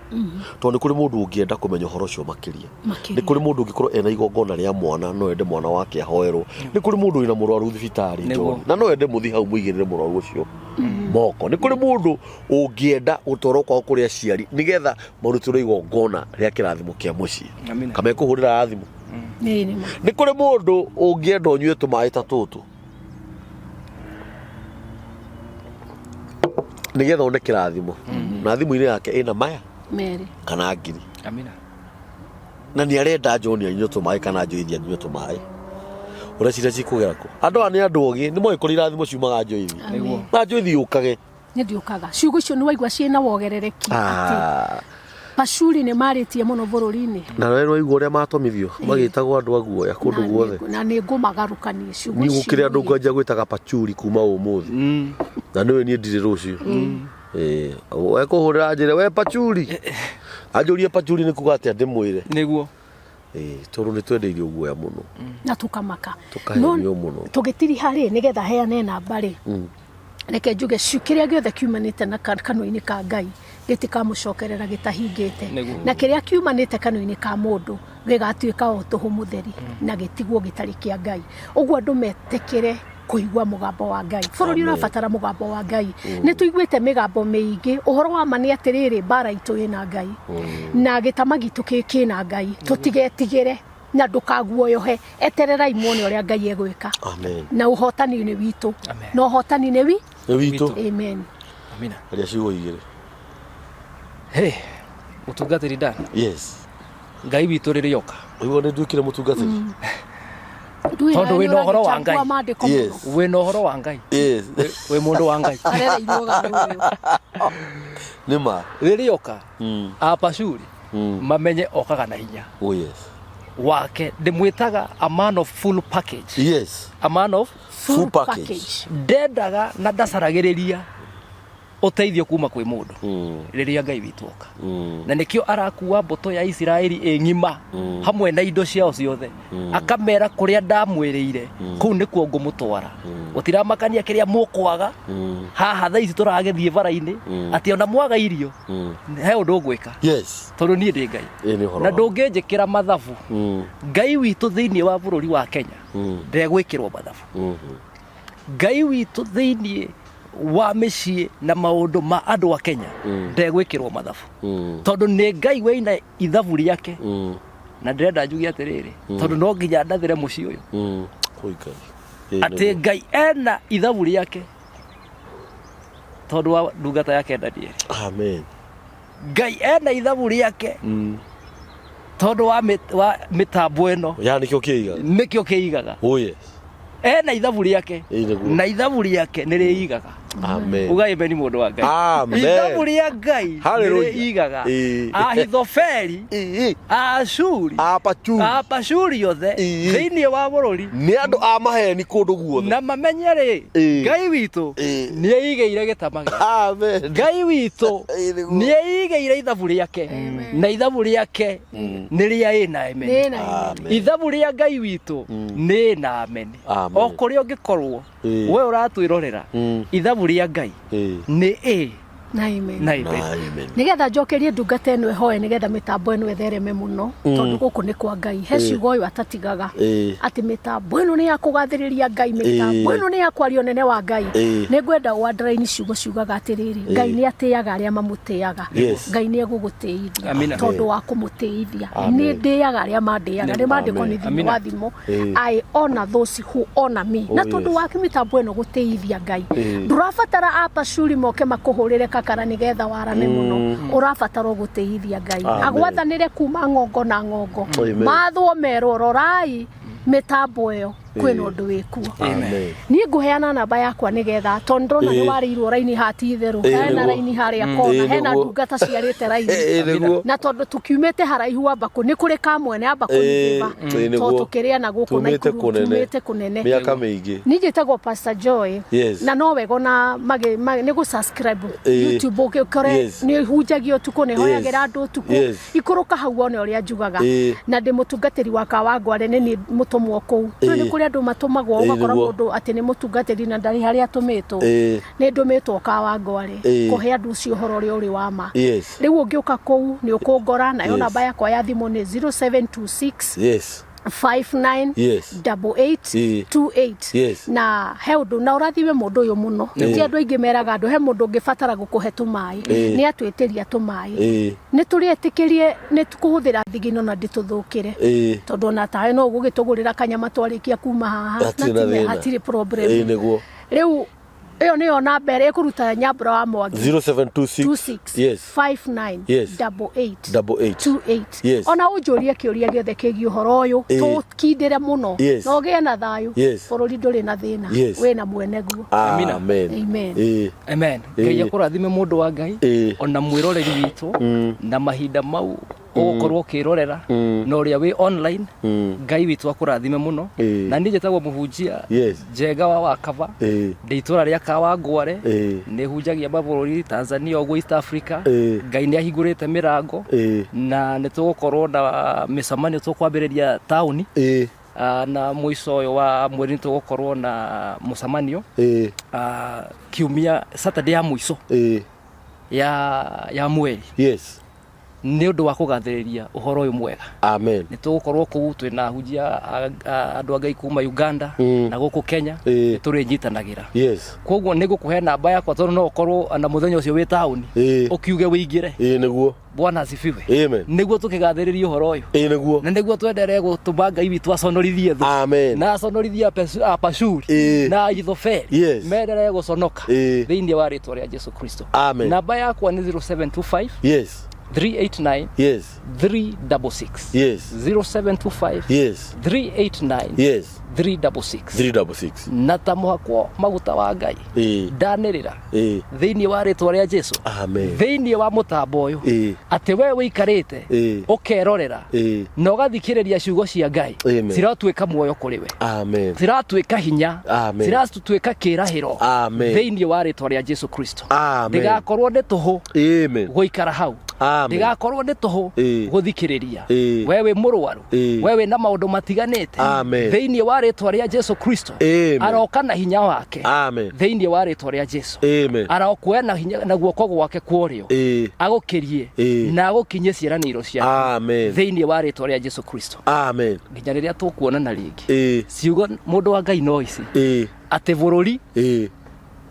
tondũ nĩ kũrĩ mũndũ ũngĩenda kũmenya ũhoro ũcio makĩria. Nĩ Makĩria. kũrĩ mũndũ ũngĩkorwo ena igongona rĩa mwana no ende mwana wake ahoerwo. Nĩ kũrĩ mũndũ wĩna mũrwaru thibitarĩ, Nĩguo. John, na no ende mũthiĩ hau mũigĩrĩre mũrwaru ũcio moko. Nĩ kũrĩ mũndũ ũngĩenda gũtwarwo kwao kũrĩ aciari nĩgetha marutĩrwo igongona rĩa kĩrathimo kĩa mũciĩ. Amina. Kamekũhũrĩra thimũ. Nĩ nĩ ma. Nĩ kũrĩ mũndũ ũngĩenda ũnyue tũmaĩ ta tũtũ nĩgetha one kĩrathimo na thimũ-inĩ yake ĩna maya Merĩ. kana ngiri Amina. na nĩ arenda John anyue tũmaĩ kana Joyce anyue tũmaĩ ũreciria cikũgera kũ andũ aya nĩ andũ ogĩ nĩ moĩ kũrĩa irathimo ciumaga Joyce Amen. na Joyce yũkage Nĩ ndiũkaga. Ciugo icio nĩ waigua ciĩna wogerereki atĩ Ah, Pashuri nĩ marĩtie mũno bũrũri-inĩ. na we nĩwaigua ũrĩa matomithio magĩtagwo andũ aguoya kũndũ Na guothe nĩ- Na nĩ ngũmagarũkania ciugo niĩ icio. gũkĩrĩ andũ ngwanjia gwĩtaga pachuri kuma ũmũthĩ na nĩwe niĩ ndirĩ rũciũ Ĩĩ, wekũhũrĩra njĩre we pachuri anjũrie pachuri nĩ kuga atĩa ndĩmwĩre Nĩguo. Ĩĩ, tondũ nĩ twendeirio guoya mũno Na tũkamaka. Tũkahenio mũno. Tũgĩtiriha rĩ nĩgetha heane namba rĩ. Reke njuge kĩrĩa gĩothe kiumanĩte na kanua-inĩ ka Ngai gĩtikamũcokerera gĩtahingĩte. Nĩguo. Na kĩrĩa kiumanĩte kanua-inĩ ka mũndũ gĩgatuĩka o tũhũ mũtheri na gĩtigwo gĩtarĩ kĩa Ngai. Ũguo andũ metĩkĩre kũigua mũgambo wa Ngai. Bũrũri Amen. ũrabatara mũgambo wa Ngai. Nĩ tũiguĩte mĩgambo mĩingĩ. Ũhoro wa ma nĩ atĩrĩrĩ, mbara itũ ĩna Ngai. Na gĩtama gitũ kĩna Ngai. Tũtigetigĩre na ndũkaguoyohe. Etererai muone ũrĩa Ngai egwĩka. Amen. Na ũhotani nĩ witũ. Amen. Na ũhotani nĩ wi. Nĩ witũ. Amen. Amina. Aria ciugo igĩrĩ. Hey, mũtungatĩri Dan. Yes. Ngai witũ rĩrĩa oka. Ũguo nĩ nduĩkire mũtungatĩri. Ndũĩ Tondũ nawe wĩna nĩ ũhoro wa ũragĩchagua Ngai. maandĩko Yes. mũno. Wĩna ũhoro wa Ngai. Yes. Wĩ mũndũ wa Ngai. Arereirwo gatũ ũyũ. Nĩ ma. Rĩrĩa oka apacuri mamenye okaga na hinya Oh yes. wake. Ndĩmwĩtaga a man of full package. Yes. A man of Full package. Ndendaga na ndacaragĩrĩria ũteithio kuma kwĩ mũndũ rĩrĩa Ngai witũ oka. Na nĩkĩo arakua mbũtũ ya Isiraeli ĩ ng'ima hamwe na indo ciao ciothe, akamera kũrĩa ndamwĩrĩire kũu nĩkuo ngũmũtwara. Gũtiramakania kĩrĩa mũkwaga haha thaa ici tũragĩthiĩ bara-inĩ, atĩ ona mwaga irio he ũndũ ũgwĩka. Yes. Tondũ niĩ ndĩ Ngai. Ĩ nĩ ũhoro Na wa- ndũngĩnjĩkĩra mathabu. Ngai witũ thĩinĩ wa bũrũri wa Kenya ndegwĩkĩrwo mathabu. Ngai witũ thĩinĩ wa mĩciĩ na maũndũ ma andũ a Kenya ndegwĩkĩrwo mathabu. Tondũ nĩ Ngai wĩna ithabu rĩake. Na ndĩrenda njuge atĩrĩrĩ, tondũ no nginya ndathĩre mũciĩ ũyũ. Oi Ngai. Ĩ Atĩ nĩguo. Ngai ena ithabu rĩake tondũ wa ndungata yake Danieli. Amen. Ngai ena ithabu rĩake tondũ wa mĩtambo ĩno. Ya nĩkĩo kĩigaga. Nĩkĩo kĩigaga. Oh yes. Ena ithabu rĩake. Ĩ nĩguo. Na ithabu rĩake nĩ rĩigaga. Amen. Uga amen mũndũ wa Ngai. Amen. Ithabu rĩa Ngai nĩ Hallelujah. rĩigaga. Ĩ. Ahithofeli, Ĩ. Aashuri, Apachuri. Apashuri othe Ĩ. thĩinĩ wa bũrũri Nĩ andũ a maheni kũndũ guothe. na mamenye rĩ Ĩ. Ngai witũ Ĩ. nĩ eigĩire gĩtama gĩake. Amen. Ngai witũ Ĩ nĩguo. nĩ eigĩire ithabu rĩake na ithabu rĩake nĩ rĩa ĩ na amen. Nĩ na amen. Amen. Ithabu rĩa Ngai witũ nĩ na amen. Amen. O kũrĩa ũngĩkorwo Ĩ. we ũratwĩrorera ithabu rĩa Ngai Ĩ. nĩ ĩ Na amen. na amen. Na amen. Nĩgetha njokerie ndungata ĩno ĩhoe nĩgetha mĩtambo ĩno ĩthereme mũno tondũ gũkũ nĩ kwa Ngai he ciugo ũyũ atatigaga Ĩ. atĩ mĩtambo ĩno nĩ ya kũgathĩrĩria Ngai mĩtambo Ĩ. ĩno nĩ ya kwaria ũnene wa Ngai Ĩ. nĩ ngwenda ũ underline ciugo ciugaga atĩrĩrĩ Ngai nĩ atĩaga arĩa mamũtĩaga Yes. Ngai nĩ egũgũtĩithia Amina. tondũ wa kũmũtĩithia Amen. nĩ ndĩaga arĩa mandĩaga nĩ maandĩko nĩ thimũ Amina. wa thimũ Ĩ. I honor those who honor me Oh, na tondũ yes. wa mĩtambo ĩno gũtĩithia Ngai Ĩ. ndũrabatara apacuri moke makũhũrĩre kakara nĩgetha warame mũno ũrabatara gũtĩithia Ngai Amen. agwathanĩre kuma ng'ongo na ng'ongo Amen. mathwo merwo rorai mĩtambo ĩyo kwĩna ũndũ wĩkuo Amen. niĩ ngũheana namba yakwa nĩgetha tondũ ndĩrona Ĩ. nĩ warĩirwo raini hati itherũ Ĩ, hena nĩguo. raini harĩa Ĩ, kona hena nĩguo. ndungata ciarĩte raini Ĩ, nĩguo. na tondũ tukiumĩte haraihu ambakũ nĩ kũrĩ kamwene ambakũ Ĩ, nĩ ĩ, tondũ nĩguo. tũkĩrĩa na gũkũ Tumĩte Naikuru kũnene. tumĩte kũnene Mĩaka mĩingĩ. niĩ njĩtagwo Pastor Joy Yes. na no wega ona nĩ gũ subscribe Ĩ. YouTube ũkore Yes. nĩ hunjagia ũtukũ nĩ hoyagĩra Yes. andũ ũtukũ Yes. ikũrũka hau wone ũrĩa njugaga Ĩ. na ndĩ mũtungatĩri wa Kawangware nĩ niĩ mũtũmwo kũu Ĩ. nĩ kũrĩ kũrĩ andũ matũmagwo Ĩĩ, ũgakora nĩguo. mũndũ atĩ nĩ mũtungatĩri na ndarĩ harĩa atũmĩtwo Ĩĩ. nĩ ndũmĩtwo Kawangware Ĩĩ. kũhe andũ ũcio ũhoro ũrĩa ũrĩ wa ma Yes. rĩu ũngĩũka kũu nĩ ũkũngora nayo Yes. namba yakwa ya thimũ nĩ 0726 Yes. 59 Yes. 88 Ĩĩ. 28 Yes. na he ũndũ na ũrathime mũndũ ũyũ mũno ti andũ aingĩ meraga andũ he mũndũ ũngĩbatara gũkũhe tũmaĩ Ĩĩ. nĩ atwĩtĩria tũmaĩ Ĩĩ. nĩ tũrĩetĩkĩrie nĩ kũhũthĩra thigino na ndĩtũthũkĩre Ĩĩ. tondũ ona tawe no ũgũgĩtũgũrĩra kanyama twarĩkia kuma haha Hatirĩ na na thĩna. hatirĩ problem Ĩĩ nĩguo. rĩu ĩyo nĩyo namba ĩrĩa ĩkũruta nyambura wa mwangi 0726 26 Yes. 59 Yes. 88 88. 28 Yes. ona ũnjũrie kĩũria gĩothe kĩgiĩ ũhoro ũyũ Ĩĩ. tũkindĩre mũno Yes. na ũgĩe na thayũ Yes. bũrũri ndũrĩ na thĩna Yes. wĩna mwene guo Amina. Amen. Amen. Ĩĩ. Amen. Ngai akũrathime mũndũ wa Ngai Ĩĩ. ona mwĩroreri witũ na mahinda mau ũgũkorwo ũkĩrorera na ũrĩa wĩ online Ngai witũ akũrathime mũno Ĩĩ. na niĩ njĩtagwo mũhunjia Yes. Njenga wa Wakaba Ĩĩ. ndĩ itũra rĩa Kawangware Ĩĩ. nĩ hunjagia mabũrũri Tanzania ũguo East Africa Ĩĩ. Ngai nĩ ahingũrĩte mĩrango Ĩĩ. na nĩ tũgũkorwo na mĩcemanio tũkwambĩrĩria taũni Ĩĩ. Na mũico ũyũ wa mweri nĩ tũgũkorwo na mũcemanio Ĩĩ. Kiumia Saturday ya mũico Ĩĩ. ya mweri Yes. nĩ ũndũ wa kũgathĩrĩria ũhoro ũyũ mwega Amen. nĩ tũgũkorwo kũu twĩna ahunjia andũ a Ngai kuma Uganda na gũkũ Kenya Ĩĩ. nĩ tũrĩnyitanagĩra Yes. koguo nĩ ngũkũhe namba yakwa tondũ no ũkorwo na mũthenya ũcio wĩ taũni Ĩĩ. ũkiuge wĩingĩre Ĩĩ nĩguo. Bwana asifiwe Amen. nĩguo tũkĩgathĩrĩria ũhoro ũyũ Ĩĩ nĩguo. na nĩguo twenderee gũtũma Ngai witũ aconorithie thũ Amen. na aconorithie Apashuri Ĩĩ. na Ahithofeli Yes. menderee gũconoka Ĩĩ. thĩinĩ wa rĩtwa rĩa Jesu Kristo Amen. namba yakwa nĩ 0725 Yes. 389 Yes. 366 Yes. 0725 Yes. 389 Yes. 366 366. na ta mũhakwo maguta wa Ngai Ĩĩ. ndanĩrĩra Ĩĩ. thĩinĩ wa rĩtwa rĩa Jesu Amen. thĩinĩ wa mũtambo ũyũ Ĩĩ. atĩ we wĩikarĩte Ĩĩ. ũkerorera Ĩĩ. na ũgathikĩrĩria ciugo cia Ngai Amen. ciratuĩka muoyo kũrĩ we Amen. ciratuĩka hinya Amen. ciratuĩka kĩrahĩro Amen. thĩinĩ wa rĩtwa rĩa Jesu Kristo Amen. ndĩgakorwo nĩ tũhũ Amen. gũikara hau Amen. ndĩgakorwo nĩ tũhũ Ĩĩ. gũthikĩrĩria Ĩĩ. we wĩ mũrwaru Ĩĩ. we wĩ na maũndũ matiganĩte Amen. thĩinĩ wa rĩtwa rĩa Jesu Kristo Amen. aroka na hinya wake Amen. thĩinĩ wa rĩtwa rĩa Jesu Amen. arokuoya na hinya na guoko gwake kwa ũrĩo Ĩĩ. agũkĩrie Ĩĩ. na agũkinyie ciĩranĩro ciake Amen. thĩinĩ wa rĩtwa rĩa Jesu Kristo Amen. nginya rĩrĩa tũkuonana rĩngĩ Ĩĩ. ciugo mũndũ wa Ngai no ici Ĩĩ. atĩ bũrũri Ĩĩ.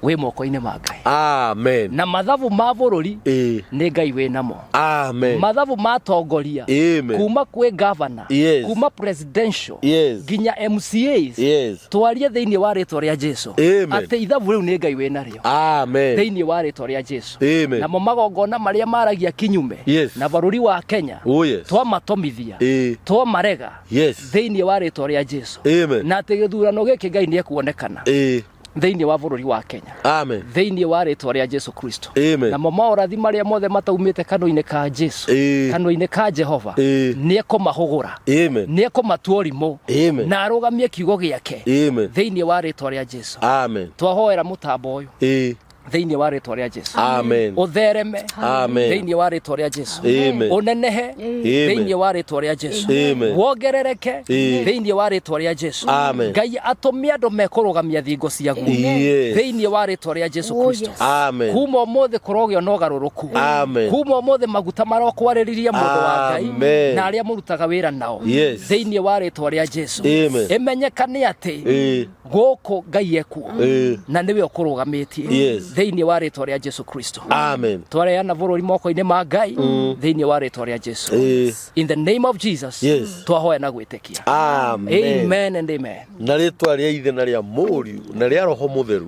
wĩ moko-inĩ ma Ngai Amen. na mathabu ma bũrũri Ĩĩ. nĩ Ngai wĩ namo Amen. mathabu matongoria Amen. kuma kwĩ governor Yes. kuma presidential Yes. nginya MCAs Yes. twarie thĩinĩ wa rĩtwa rĩa Jesu Amen. atĩ ithabu rĩu nĩ Ngai wĩ narĩo Amen. thĩinĩ wa rĩtwa rĩa Jesu Amen. namo magongona marĩa maragia kinyume Yes. na bũrũri wa Kenya Oh yes. twamatomithia Ĩĩ. twamarega Yes. thĩinĩ wa rĩtwa rĩa Jesu Amen. na atĩ gĩthurano gĩkĩ Ngai nĩ ekuonekana Ĩĩ. thĩinĩ wa bũrũri wa Kenya Amen. thĩinĩ wa rĩtwa rĩa Jesu Kristo Amen. namo maũrathi marĩa mothe mataumĩte kanua-inĩ ka Jesu Ĩĩ. kanua-inĩ ka Jehova Ĩĩ. nĩ ekũmahũgũra Amen. nĩ ekũmatua ũrimũ Amen. na arũgamie kiugo gĩake Amen. thĩinĩ wa rĩtwa rĩa Jesu Amen. twahoera mũtambo ũyũ Ĩĩ. thĩinĩ wa rĩtwa rĩa Jesu Amen. ũthereme Amen. thĩinĩ wa rĩtwa rĩa Jesu Amen. ũnenehe Amen. thĩinĩ wa rĩtwa rĩa Jesu Amen. wongerereke Ĩĩ. thĩinĩ wa rĩtwa rĩa Jesu Amen. Ngai atũme andũ mekũrũgamia thingo ciaguo Yes. thĩinĩ wa rĩtwa rĩa Jesu Oh, Kristo yes. Amen. kuma ũmũthĩ kũrogĩa na ũgarũrũku Amen. kuma ũmũthĩ maguta marokwarĩrĩria mũndũ wa Ngai Amen. na arĩa mũrutaga wĩra nao Yes. thĩinĩ wa rĩtwa rĩa Jesu Amen. ĩmenyekane atĩ Ĩĩ. gũkũ Ngai ekuo Ĩĩ. na nĩwe ũkũrũgamĩtie Yes. thĩinĩ wa rĩtwa rĩa Jesu Kristo Amen. twareana bũrũri moko-inĩ ma Ngai thĩinĩ wa rĩtwa rĩa Jesu Ĩĩ. in the name of Jesus Yes. twahoya na gwĩtĩkia Amen. amen and amen Na rĩtwa rĩa ithe na rĩa mũriũ na rĩa roho mũtheru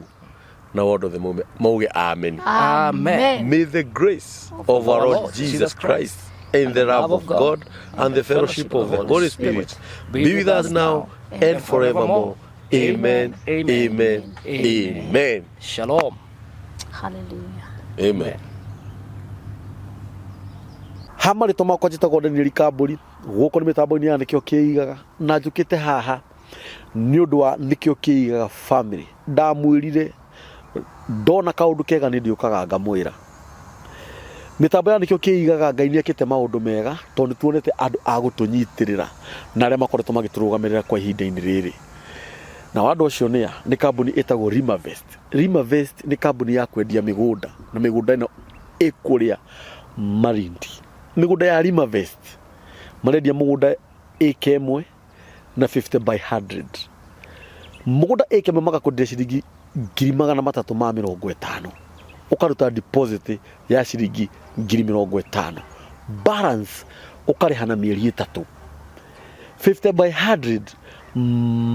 na wothe mauge amen. Amen. May the grace of our Lord Jesus Christ and the love of God and the fellowship of the Holy Spirit be with us now and forevermore. Amen. Amen. Amen. Shalom Hallelujah. Amen. Ha marĩtwa makwa njĩtagwo Daniel Kambũri gũkũ nĩ mĩtambo-inĩ ya nĩkĩo kĩigaga na njũkĩte haha nĩ ũndũ wa nĩkĩo kĩigaga family ndamwĩrire ndona kaũndũ kega nĩ ndĩũkaga ngamwĩra mĩtambo ya nĩkĩo kĩigaga Ngai nĩ ekĩte maũndũ mega tondũ nĩ tuonete andũ a gũtũnyitĩrĩra na arĩa makoretwo magĩtũrũgamĩrĩra kwa ihinda-inĩ rĩrĩ. Nao andũ acio nĩa? Nĩ kambuni ĩtagwo Rimavest. Rimavest nĩ kambuni ya kwendia mĩgũnda na mĩgũnda ĩno ĩkũrĩa Malindi. Mĩgũnda ya Rimavest marendia mũgũnda ĩka ĩmwe na 50 by 100. Mũgũnda ĩka ĩmwe magakwenderia ciringi 350,000, ũkaruta deposit ya ciringi 50,000, balance ũkarĩha na mĩeri 3. 50 by 100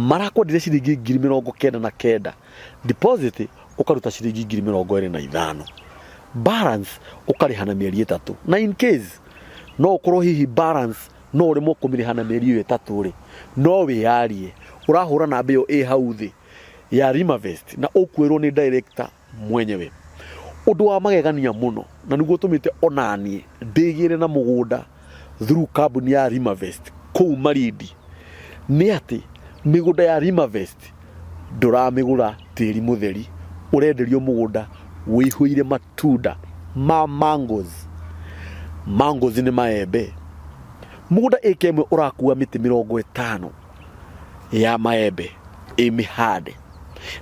marakwenderia ciringi 99,000, deposit ũkaruta ciringi 25,000, balance ũkarĩha na mĩeri 3. Na in case no ũkorwo hihi balance no ũremwo kũmĩrĩha na mĩeri ĩyo 3 rĩ, no wĩyarie ũrahũra namba ĩyo ĩ hau thĩ ya Rimavest na ũkwĩrwo nĩ director mwenyewe. Ũndũ wa magegania mũno na nĩguo ũtũmĩte onaniĩ ndĩgĩre na mũgũnda through kambuni ya Rimavest kũu Malindi nĩ atĩ mĩgũnda ya Rimavest ndũramĩgũra tĩri mũtheri, ũrenderio mũgũnda wĩihũire matunda ma mangoes. Mangoes nĩ maembe. Mũgũnda ĩka ĩmwe ũrakua mĩtĩ 50 ya maembe ĩmĩhande,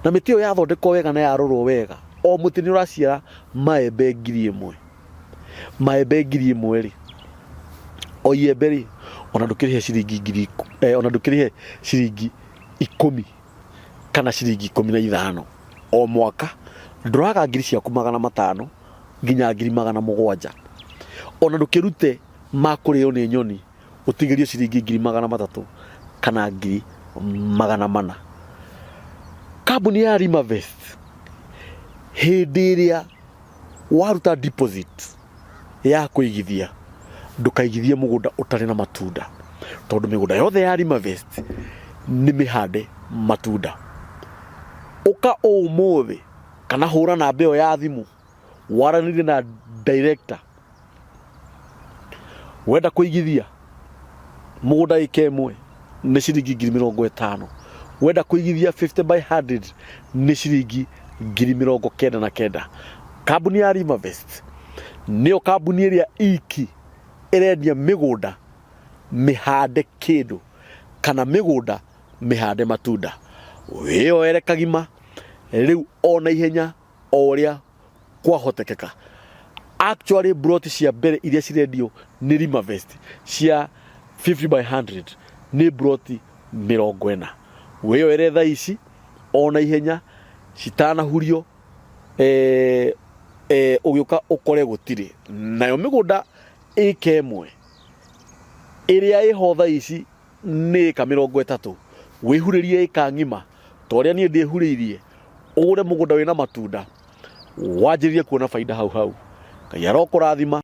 na mĩtĩ ĩyo yathondekwo wega na yarorwo wega, o mũtĩ nĩ ũraciara maembe 1,000. Maembe 1,000 rĩ, o iembe rĩ, ona ndũkĩrĩhe ciringi ngiri, ona ndũkĩrĩhe ciringi 10 kana ciringi 15 o mwaka, ndũraga ngiri ciaku 500 nginya 700,000. Ona ndũkĩrute ma kũrĩo nĩ nyoni, ũtigĩrio ciringi 300,000 kana 400,000. Kambuni ya Rimavest hĩndĩ ĩrĩa waruta deposit ya kũigithia, ndũkaigithie mũgũnda ũtarĩ na matunda, tondũ mĩgũnda yothe ya Rimavest nĩ mĩhande matunda. Ũka ũmũthĩ kana hũra namba ĩyo ya thimũ waranĩrie na director. Wenda kũigithia mũgũnda ĩka ĩmwe nĩ ciringi 50,000, wenda kũigithia 50 by 100 nĩ ciringi 99,000. Kambuni ya Rimavest nĩyo kambuni ĩrĩa iki ĩrendia mĩgũnda mĩhande kĩndũ kana mĩgũnda mĩhande matunda. Wĩyoere kagima rĩu o na ihenya o ũrĩa kwahotekeka. Actually plot cia mbere iria cirendio nĩ Rimavest cia 50 by 100 nĩ plot 40. Wĩyoere thaa ici o na ihenya citanahurio, ũgĩũka ũkore gũtirĩ. Nayo mĩgũnda ĩka ĩmwe ĩrĩa ĩho thaa ici nĩ ĩka 30, wĩhurĩrie ĩka ng'ima ta ũrĩa niĩ ndĩhurĩirie, ũgũre mũgũnda wĩna matunda, wanjĩrĩrie kuona baida hau hau. Ngai arokũrathima.